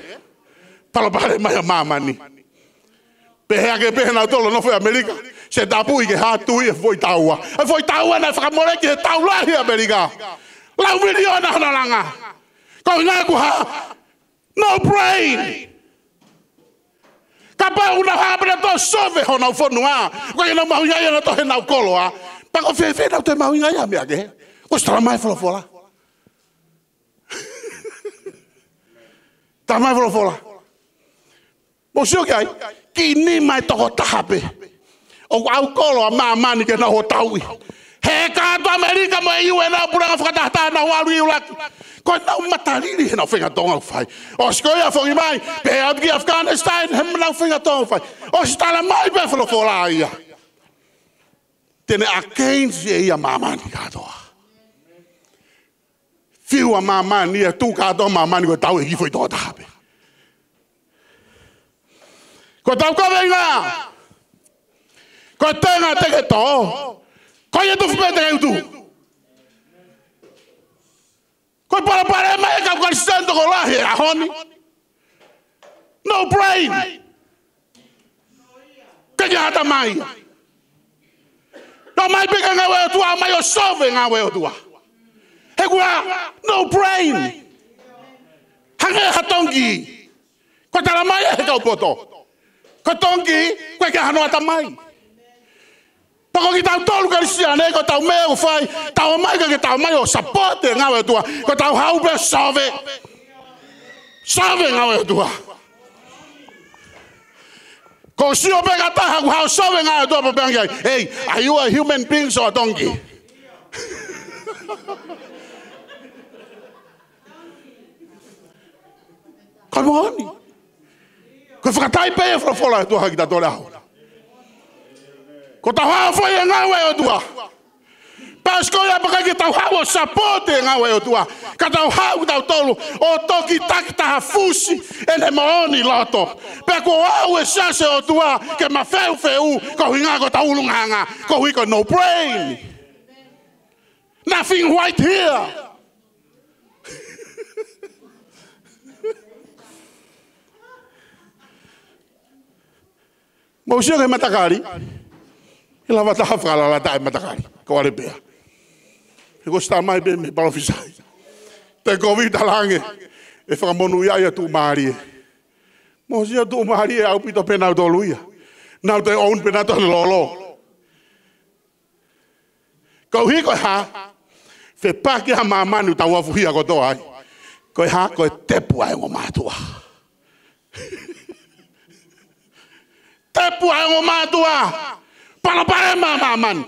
Palopalema ia ʻa māmani. Pehē hake pē ʻe nautolu ʻoku nofo ʻi ʻAmelika, se tapuʻi ke hā? Tui e foʻi taua. E foʻi taua naʻe fakamoleki he tau lahi ʻi ʻAmelika. Lau miliona hono langa. Ko e ʻuhinga ʻoku hā? No brain. Kapau ʻoku nau hanga pē ʻo toe sove honau fonua, ʻoku ʻikai ke nau mahuʻingaʻia nautolu heʻenau koloa, pea ko e fēfē ʻenau toe mahuʻingaʻia he meʻa kehe? Kuo ʻosi talamai folofola. Talamai folofola. Mou sio ki ai, kiʻi nima e tokotaha pē. ʻOku ʻaukolo ʻa māmani ke nau ō ʻo tauʻi. He kātoa ʻAmelika mo e ʻIu ʻenau puleʻanga fakatahataha naʻa nau ʻalu ʻi ʻIulaki. Ko ʻenau matalili heʻenau feinga Tonga ʻoku fai. ʻOsi ko ia fongi mai, pehē atu ki Afghanistan, heʻenau feinga Tonga ʻoku fai. ʻOsi talamai pē folofola ia. Te ne against ʻe ia māmani kātoa. Fiu ʻa māmani ia, tuʻu kātoa māmani ko e tauʻi e kiʻi foʻi tokotaha pē. Ko ʻetau kaveinga, ko e tenga te ke tō, ko ia tufi pē te ke utu. Ko e palopalema ia e kau Kalisitiane tokolahi he ʻaho ni. No brain. Ke ke hata mai. Nau mai pē ki he ngāue ʻa e ʻOtua, mai ʻo sove e ngāue ʻa e ʻOtua. He ʻoku ʻi ai, no brain. Hangē ha tongi. Pea tala mai ʻe he kau poto, ko Tongi, ko e ke hano ata mai. Pea ko kitautolu Kalisitiane, ko ʻetau meʻa ʻoku fai, tau mai ka ke tau mai ʻo support e ngāue ʻa e ʻOtua. Ko ʻetau haʻu pē ʻo sove. Sove ngāue ʻa e ʻOtua. Ko e sio pē ka taha ʻoku haʻu ʻo sove ngāue ʻa e ʻOtua pea pehē ange ai, "Hey, are you a human being or a donkey?" Ko e moʻoni. Ko e fakataipe ia e folofola ʻa e ʻOtua kiate kitautolu he ʻaho ni. Ko ʻetau haʻu ʻo fai e ngāue ʻa e ʻOtua. Pea ʻosi ko ia pea ʻikai ke tau haʻu ʻo support e ngāue ʻa e ʻOtua. Ka tau haʻu kitautolu ʻo toki takitaha fusi ʻene moʻoni loto. Pea kuo aʻu e siasi ʻo e ʻOtua ke mafeufeu koeʻuhi ko ʻetau ʻulungaanga. Koeʻuhi ko e no brain. Nothing right here. Mou sio ki he matakali. ʻE lava taha fakalala taʻe matakali. Ko ale pea. He ko e sita mai pē mei he palōfisai. Te kovi talange. ʻE fakamonūʻia ia tuʻumālie. Mou sio tuʻumālie ʻaupito pē nautolu ia. Nau te own pē nautolu lolo. Koeʻuhi ko e hā? Fepaki ha māmani ʻoku tau afuhia kotoa ai. Ko e hā? Ko e tepu ʻa e ongo mātuʻa. Tepu ʻa e ongo mātuʻa. Palopalema ʻa māmani.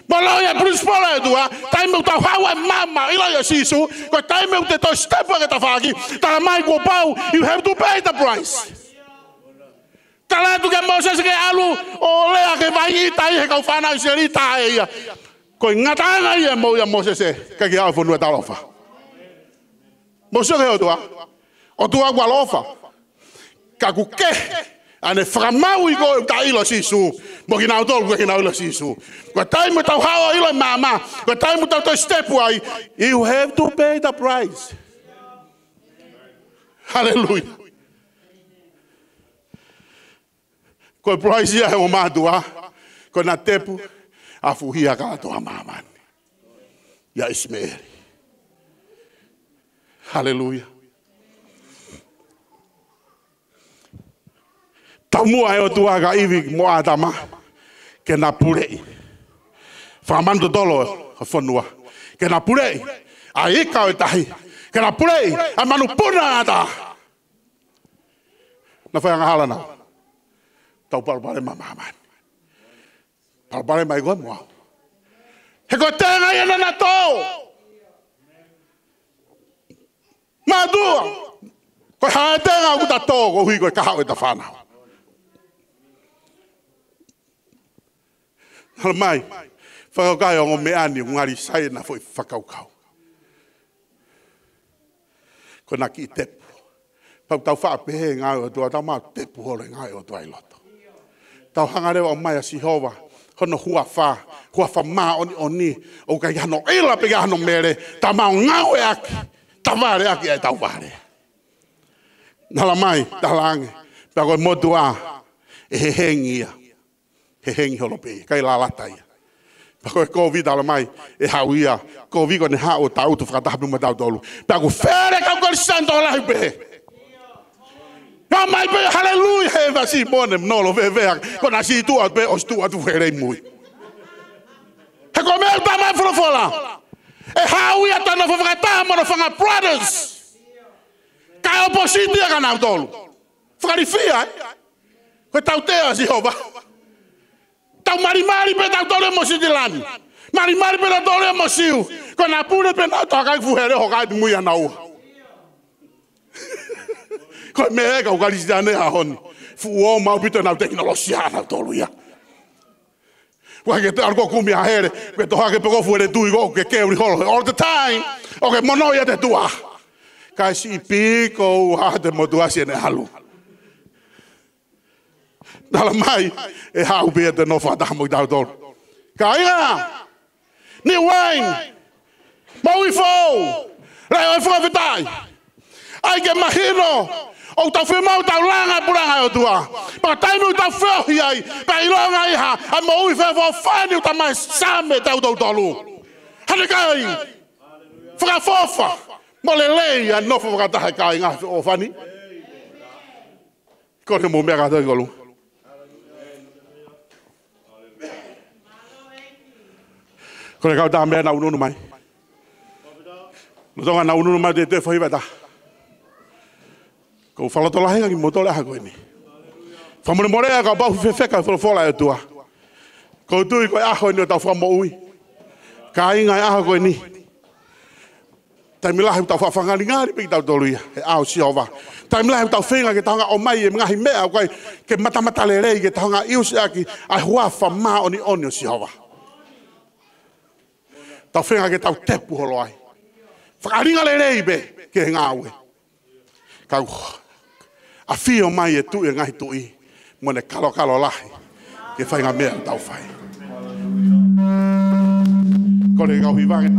Mālō ia principle ʻa e ʻOtua, taimi ʻoku tau haʻu ai maama ʻo ʻilo ʻa Sīsū, ko e taimi ʻoku te toe step ʻa e tafaʻaki, tala mai kuo pau, you have to pay the price. Tala atu kia Mōsese ke ʻalu ʻo lea ki he vai ʻita ʻi he kau fānau ʻIsileli, tā ʻe ia. Ko e ngataʻanga ia mo ia Mōsese, ʻikai ke aʻu ki he fonua talaʻofa. Mou sio ki he ʻOtua. ʻOtua ʻoku ʻaloʻofa. Ka ʻoku kehe ʻene fakamaauʻi ko ē ʻoku tau ʻilo Sīsū. Mo kinautolu ʻoku ʻikai ke nau ʻilo Sīsū. Ko e taimi ʻoku tau haʻu ʻo ʻilo e maama. Ko e taimi ʻoku tau toe step ai. You have to pay the price. Haleluia. Ko e price ia ʻa e ongo mātuʻa, ko ʻena tepu, afuhia kātoa ʻa māmani. ʻIa ʻIsimeli. Haleluia. Taumuʻa e ʻOtua kia ʻIvi mo ʻĀtama, ke na puleʻi. Fakamanu totolo ʻa e fonua. Ke na puleʻi ʻa e ika ʻo e tahi. Ke na puleʻi ʻa e manupuna ʻo e ʻatā. Naʻa fai angahala nau. Tau palopalema ʻa māmani. Palopalema ʻi koe mo au. He ko e tenga ia naʻa na tō. Mātuʻa. Ko e hā e tenga ʻoku ta tō koeʻuhi ko e kahaʻu ʻeta fānau. Hala mai. Fakakaukau ʻa e ongo meʻa ni ʻoku ngali sai ʻena foʻi fakakaukau. Ko ʻena kiʻi tepu. Pau tau faʻa pehē ngāue ʻa e ʻOtua, tau maʻu tepu holo e ngāue ʻa e ʻOtua ʻi loto. Tau hanga leva ʻo ʻomai ʻa Sihova, hono huafa, huafa māʻoniʻoni, ʻoku ʻikai hano ʻila pe ʻikai hano mele, tau maʻu ngāueʻaki, tau valeʻaki ʻa ʻetau vale. Tala mai, tala ange, pea ko e motuʻa, ʻe hehengi ia. Hehengi holo pē, ʻikai lalata ia. Pea ko e kovi tala mai, ʻe haʻu ia, kovi ko ʻene haʻu ʻo tangutu fakataha pē mo tautolu. Pea ʻoku fele kau Kalisitiane tokolahi pē. Ka mai pē, haleluia, he vasi mone, nolo vevea, ko ʻena sītuʻa pē, ʻosi tuʻu atu fele ʻi mui. He ko e meʻa ʻoku tala mai folofola. ʻE haʻu ia ʻo nofo fakataha mo hono fanga brothers. Kae opposite ia kia nautolu. Fakalifia, ē? Ko e tautea ʻa Sihova. Tau malimali pē tautolu mo Sitilani. Malimali pē tautolu mo Siu. Ko ʻena pule pē nautolu ʻo kai fuhele ʻo kai mui ʻa naua. Ko e meʻa ē kau Kalisitiane ʻaho ni. Fuʻu ō maʻu ʻaupito ʻenau tekinolosia ʻanautolu ia. Ua ke te ʻalu ko ē ʻo kumi ʻa hele, ke toʻo hake pē ko ē fuʻu hele tui ko ē ke keu ri holo all the time, ʻo ke mono ia te tua. Kae siʻi piko ua te motuʻa siʻene ʻalu. Tala mai, ʻe haʻu pē ia ʻo nofo fakataha mo kitautolu. Kāinga, new wine, moʻui foʻou, leʻo ʻo e fakafetaʻi. ʻAi ke mahino, ʻoku tau fiemaʻu ʻetau langa e puleʻanga ʻo e ʻOtua. Pea taimi ʻoku tau feohi ai, pea ʻilonga ai ha, ʻa e moʻui feʻofoʻofani ʻoku tala mai ʻe Saame tautolu tolu. Haleluia. Fakaʻofoʻofa, mo lelei ʻa e nofo fakataha e kāinga feʻofoʻofani. Ko e mou meʻa kātoa ki ʻolunga. Ko e kau tā meʻa naʻa nau ʻunuʻunu mai. Lolotonga naʻa nau ʻunuʻunu mai, te te fai vata. ʻOku ou fakalotolahi ange kimoutolu he ʻaho ko eni. Fakamolemole ā kapau ʻoku fefeka e folofola ʻa e ʻOtua. ʻOku ou tui ko e ʻaho eni ʻo ʻetau fakamoʻui. Kāinga, ʻa e ʻaho ko eni, taimi lahi ʻoku tau fakangalingali pē kitautolu ia he ʻao ʻo Sihova. Taimi lahi ʻoku tau feinga ke tau hanga ʻo ʻomai e ngaahi meʻa ʻoku ʻikai ke matamatalelei, ke tau hanga ʻo ʻiusi ʻaki ʻa e huafa māʻoniʻoni ʻo Sihova. Tau feinga ke tau tepu holo ai. Fakaʻalinga lelei pē ki he ngāue. Ka ʻoku ʻafio mai e Tuʻi ʻo e ngaahi tuʻi mo ʻene kalokalo lahi ki he faʻahinga meʻa ʻoku tau fai. Kole ke kau hiva ange.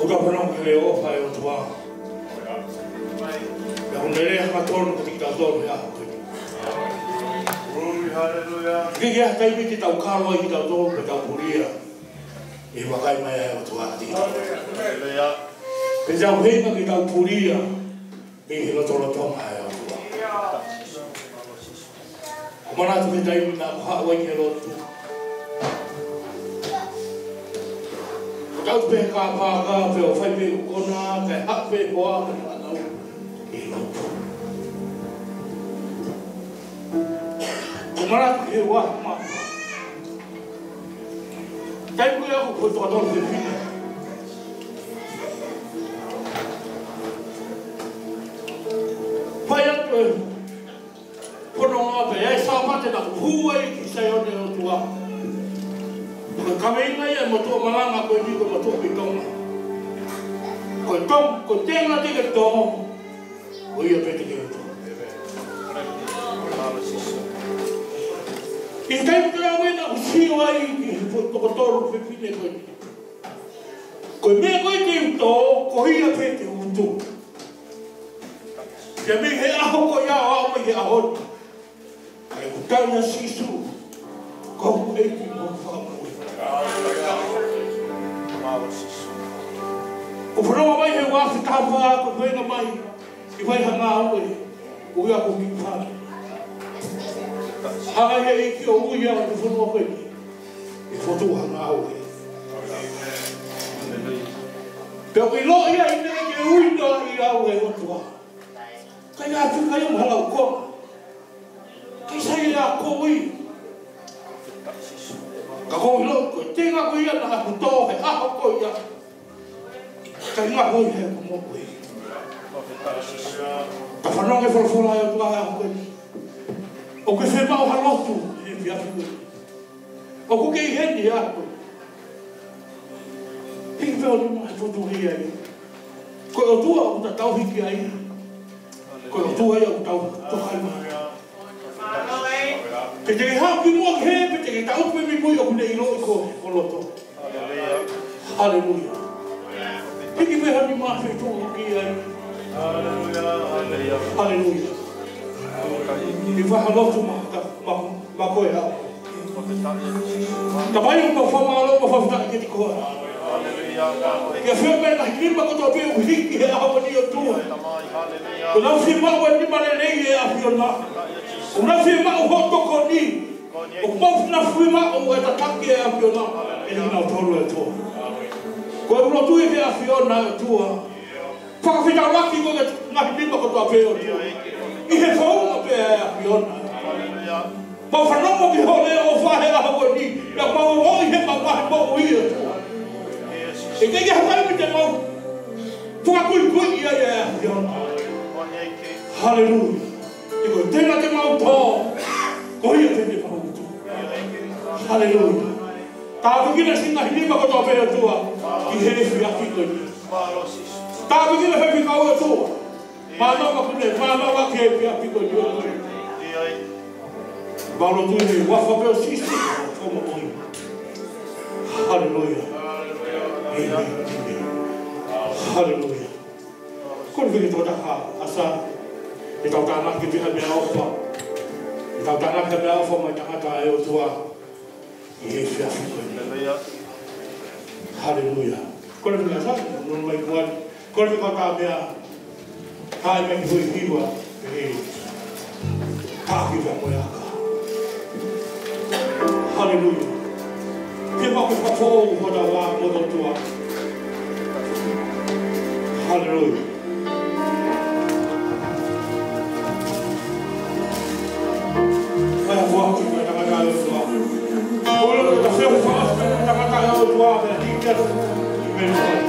ʻOku tau fanongo ki he ʻofa ʻa e ʻOtua. Pea ʻoku ne lea hangatonu kiate kitautolu he ʻaho ko eni. Glory, hallelujah. ʻIkai ke ʻi ai ha taimi te tau kalo ai kitautolu pea tau pulia e vakai mai ʻa e ʻOtua kiate kitautolu. Hallelujah. Pea tau feinga ke tau pulia mei he lotolotonga ʻa e ʻOtua. ʻOku ou manatu ki he taimi naʻa ku haʻu ai ki he lotu. Ko e tau pē ka pāka pē ʻo fai pē ʻoʻona, kae haʻu pē ko ā ka naʻa nau ʻi he lotu. ʻOku ou manatu ki he ua ma. Taimi ko ia ʻoku ou tokatolu fefine. Fai atu e fononga pē, ʻi he Sāpate naʻa ku hū ai ki Saione ʻo e ʻOtua. Ko e kaveinga ia ʻa e motuʻa malanga ko eni ko e motuʻa mei Tonga. Ko e tong, ko e tenga te ke tō, ko ia pē te ke utu. ʻI he taimi ko ia naʻa ku sio ai ki he tokatolu fefine ko eni. Ko e meʻa ko ē te u tō, ko ia pē te u utu. Pea mei he ʻaho ko ia ʻo aʻu mai he ʻaho ni, ʻoku ou tui ʻia Sīsū ko hoku ʻEiki mo hoku Fakamoʻui. ʻOku ou fanongo mai he ua afe taha fā ko e feinga mai ke fai ha ngāue, ʻoku ʻikai ko e kiʻi fale. Hanga ʻe he ʻEiki ʻo ui au ki he fonua ko eni ke fokotuʻu ha ngāue. Pea ʻoku ʻiloʻi ai ʻe au ke ui noa ʻi au ʻe he ʻOtua. ʻIkai ke ʻi ai ha fika ia mo ha laukonga. ʻIkai sai ia ko ui. Ka ʻoku ou ʻilo ko e tenga ko ia naʻa ku tō he ʻaho ko ia, ʻikai ngata ai he ko mo ui. Ka fanongo ki he folofola ʻa e ʻOtua he ʻaho ko eni. ʻOku ke fiemaʻu ha lotu he efiafi ko eni? ʻOku ke ʻi heni he ʻaho ko eni? Hiki pē ho nima he fotu ia. Ko e ʻOtua ʻoku tau hiki ai. Ko e ʻOtua ia ʻoku tau tokanga. Pe te ke haʻu ki muʻa ki hē, pe te ke tau pē mei mui, ʻoku ne ʻiloʻi koe ho loto. Haleluia. Hiki pē ho nima he fotu ia. Haleluia. ʻI he faʻahinga lotu ma, ma, ma ko e hā. Tamai, ʻoku mau fakamālō mo fakafetaʻi kiate koe. ʻIo, ʻafio mai e ngaahi nima kotoa pē ʻoku hiki he ʻaho ni, ʻOtua. ʻOku nau fiemaʻu e nima lelei ʻa e ʻAfiona. ʻOku nau fiemaʻu hoʻo tokoni. ʻOku nau fiemaʻu e tataki ʻa e ʻAfiona ʻiate kinautolu, ʻOtua. Ko e lotu ia ki he ʻAfiona, ʻOtua. Fakafetaulaki ko e ngaahi nima kotoa pē, ʻOtua, ʻi he founga pē ʻa e ʻAfiona. Mau fanongo ki hoʻo leʻo ʻofa he ʻaho ko eni, pea mau ongoʻi he mau ngaahi moʻui, ʻOtua. ʻIkai ke ʻi ai ha taimi te mau fakakuikui ai ʻa e ʻAfiona. Haleluia. He ko e tenga te mau tō, ko ia pē te mau utu. Haleluia. Tāpuekina siʻi ngaahi nima kotoa pē, ʻOtua, ʻi he efiafi ko eni. Tāpuekina e faifekau, ʻOtua. Mānava kuo ne mānava ki he efiafi ko eni, ʻOtua. Mau lotu ʻi he huafa pē ʻo Sīsū, ʻo fakamoʻui. Haleluia. ʻĒmeni. ʻĒmeni. Haleluia. Kole ke tau tānaki ʻa e ʻasa, ke tau tānaki pē ʻa e meʻaʻofa. Ke tau tānaki ʻa e meʻaʻofa mai tangata ʻa e ʻOtua ʻi he efiafi ko eni. Haleluia. Kole ke ʻasa, nunu mai kuali. Kole ke kau tā meʻa, tā e meʻa ki hoi hiva, ʻe, tā ki pea mo e aka. Haleluia. Ke mau ke fakafoʻou hotau vā mo e ʻOtua. Haleluia. Mai a kuaku, mai tangata ʻo e ʻOtua. Kole ke ta feo fa, tangata ʻo e ʻOtua, mai a tika, i meni fai.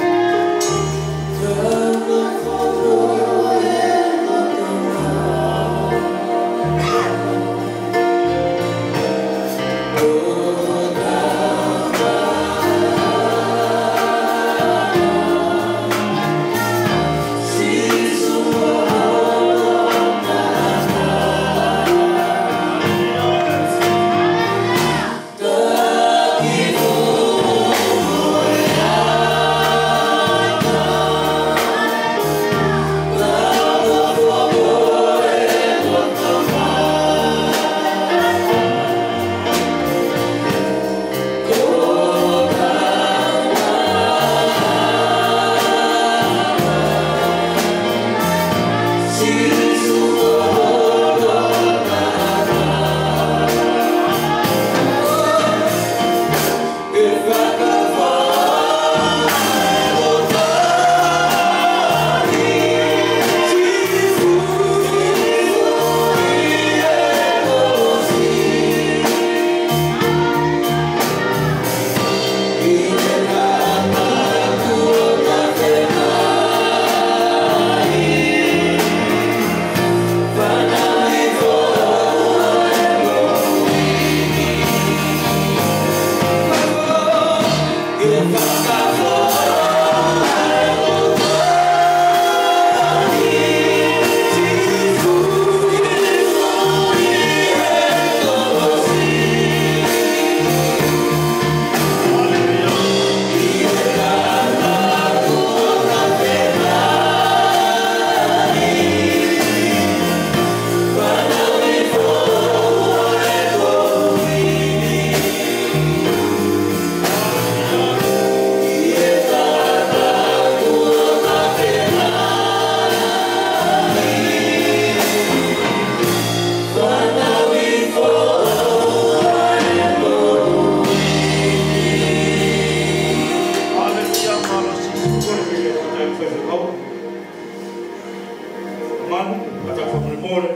Manu, ʻa e fakamolemole,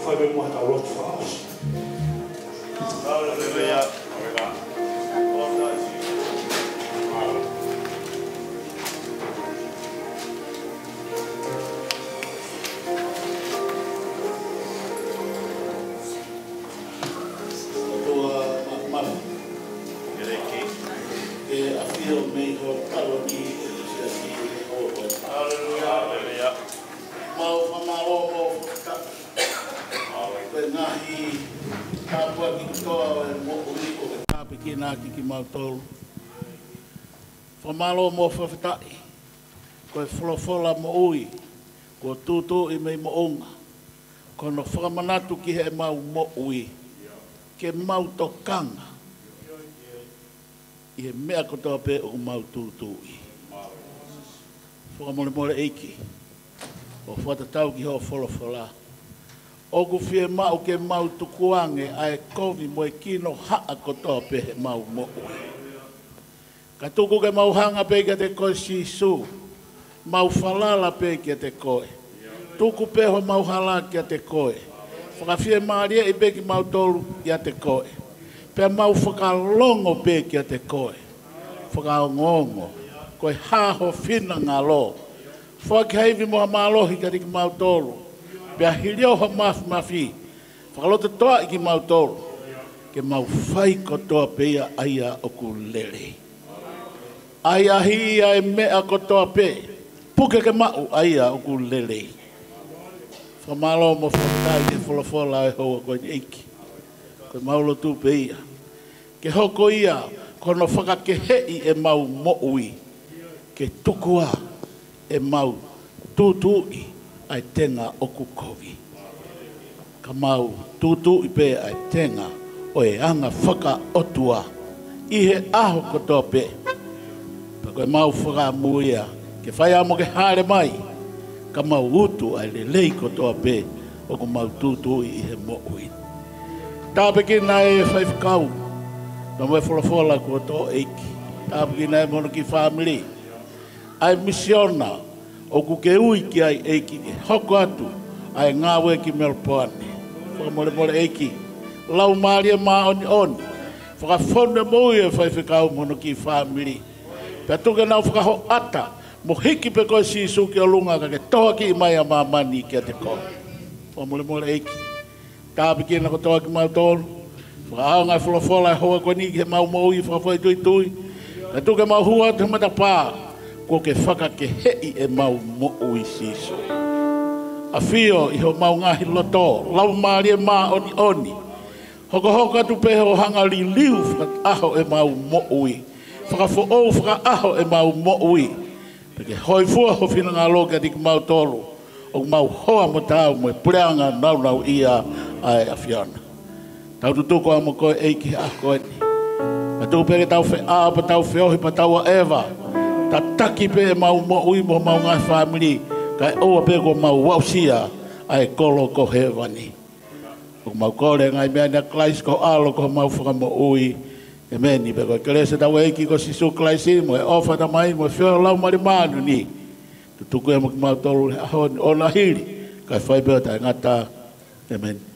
fai pē muʻa ʻetau lotu fakaʻosi. Haleluia. ʻOtua Māfimafi. ʻEiki. ʻE ʻafio mei ho taulaki ʻi he siasi ʻi he ʻaho ko eni. Haleluia. Haleluia. Mau fakamālō mo fakafetaʻi. Ko e ngaahi tāpuaki kotoa ʻo e moʻui kuo ke tāpuekina ʻaki kimautolu. Fakamālō mo fakafetaʻi. Ko e folofola moʻui, kuo tūtuuʻi mei moʻunga. Ko hono fakamanatu ki heʻemau moʻui. Ke mau tokanga ʻi he meʻa kotoa pē ʻoku mau tūtuuʻi. Fakamolemole ʻEiki, ʻo fakatatau ki hoʻo folofola. ʻOku fiemaʻu ke mau tukuange ʻa e kovi mo e kinohaʻa kotoa pē heʻemau moʻui. Ka tuku ke mau hanga pē kiate koe Sīsū, mau falala pē kiate koe. Tuku pē homau hala kiate koe. Fakafiemālieʻi pē kimautolu kiate koe. Pea mau fakalongo pē kiate koe. Fakaongoongo. Ko e hā ho finangalo. Foaki ha ivi mo ha mālohi kiate kimautolu. Pea hili ʻo ho māfimafi. Fakalototoʻaʻi kimautolu. Ke mau fai kotoa pē ia ʻa ia ʻoku lelei. ʻAhiʻahiʻi ʻa e meʻa kotoa pē, puke ke maʻu ʻa ia ʻoku lelei. Fakamālō mo fakafetaʻi he folofola ʻo e houa ko eni ʻEiki. Ko ʻemau lotu pē ia ke hoko ia ko hono fakakeheʻi ʻemau moʻui, ke tuku ā ʻemau tūtuuʻi ʻa e tenga ʻoku kovi, ka mau tūtuuʻi pē ʻa e tenga ʻo e anga fakaʻotua ʻi he ʻaho kotoa pē. Pea ko ʻemau fakaʻamu ia ke fai ā mo ke hāʻele mai, ka mau utu ʻa e lelei kotoa pē ʻoku mau tūtuuʻi ʻi he moʻui. Tāpuekina e faifekau, pea mo e folofola kuo toʻo ʻEiki. Tāpuekina e mono ki fāmili. ʻA e misiona ʻoku ke ui ki ai ʻEiki ke hoko atu ʻa e ngāue ki Melipoane. Fakamolemole ʻEiki, Laumālie Māʻoniʻoni, fakafonu e moʻui e faifekau mo hono kiʻi fāmili. Pea tuku ke nau fakahoʻata mo hiki pē koe Sīsū ki ʻolunga ka ke tohoakiʻi mai ʻa māmani kiate koe. Fakamolemole ʻEiki. Tāpuekina kotoa kimautolu. Fakaʻaonga e folofola e houa ko eni ki heʻemau moʻui fakafoʻituitui. Ka tuku ke mau hū atu he matapā kuo ke fakakeheʻi ʻemau moʻui Sīsū. ʻAfio ʻi homau ngaahi loto, Laumālie Māʻoniʻoni. Hokohoko atu pē hoʻo hanga liliu fakaʻaho ʻemau moʻui. Fakafoʻou fakaʻaho ʻemau moʻui. Pea ke hōifua ho finangalo kiate kimautolu ʻoku mau hoa mo taau mo e puleʻanga nāunauʻia ʻa e ʻAfiona. Tau tutuku ā mo koe ʻEiki he ʻaho ko eni. Ka tuku pē ke tau feʻao pea tau feohi pea tau ʻaʻeva. Tataki pē ʻemau moʻui mo homau ngaahi fāmili, kae ʻoua pē kuo mau aʻusia ʻa e kolo ko hēvani. ʻOku mau kole e ngaahi meʻa ni ʻia Kalaisi ko ho ʻAlo ko homau Fakamoʻui. ʻEmeni. Pea ko e kelesi ʻa hotau ʻEiki ko Sīsū Kalaisi mo e ʻofa ʻa e Tamai mo e feohi ʻa e Laumālie Māʻoniʻoni, tutuku ia mo kimautolu he ʻaho ni ʻo na hili kae fai pē ʻo taʻengata. ʻEmeni.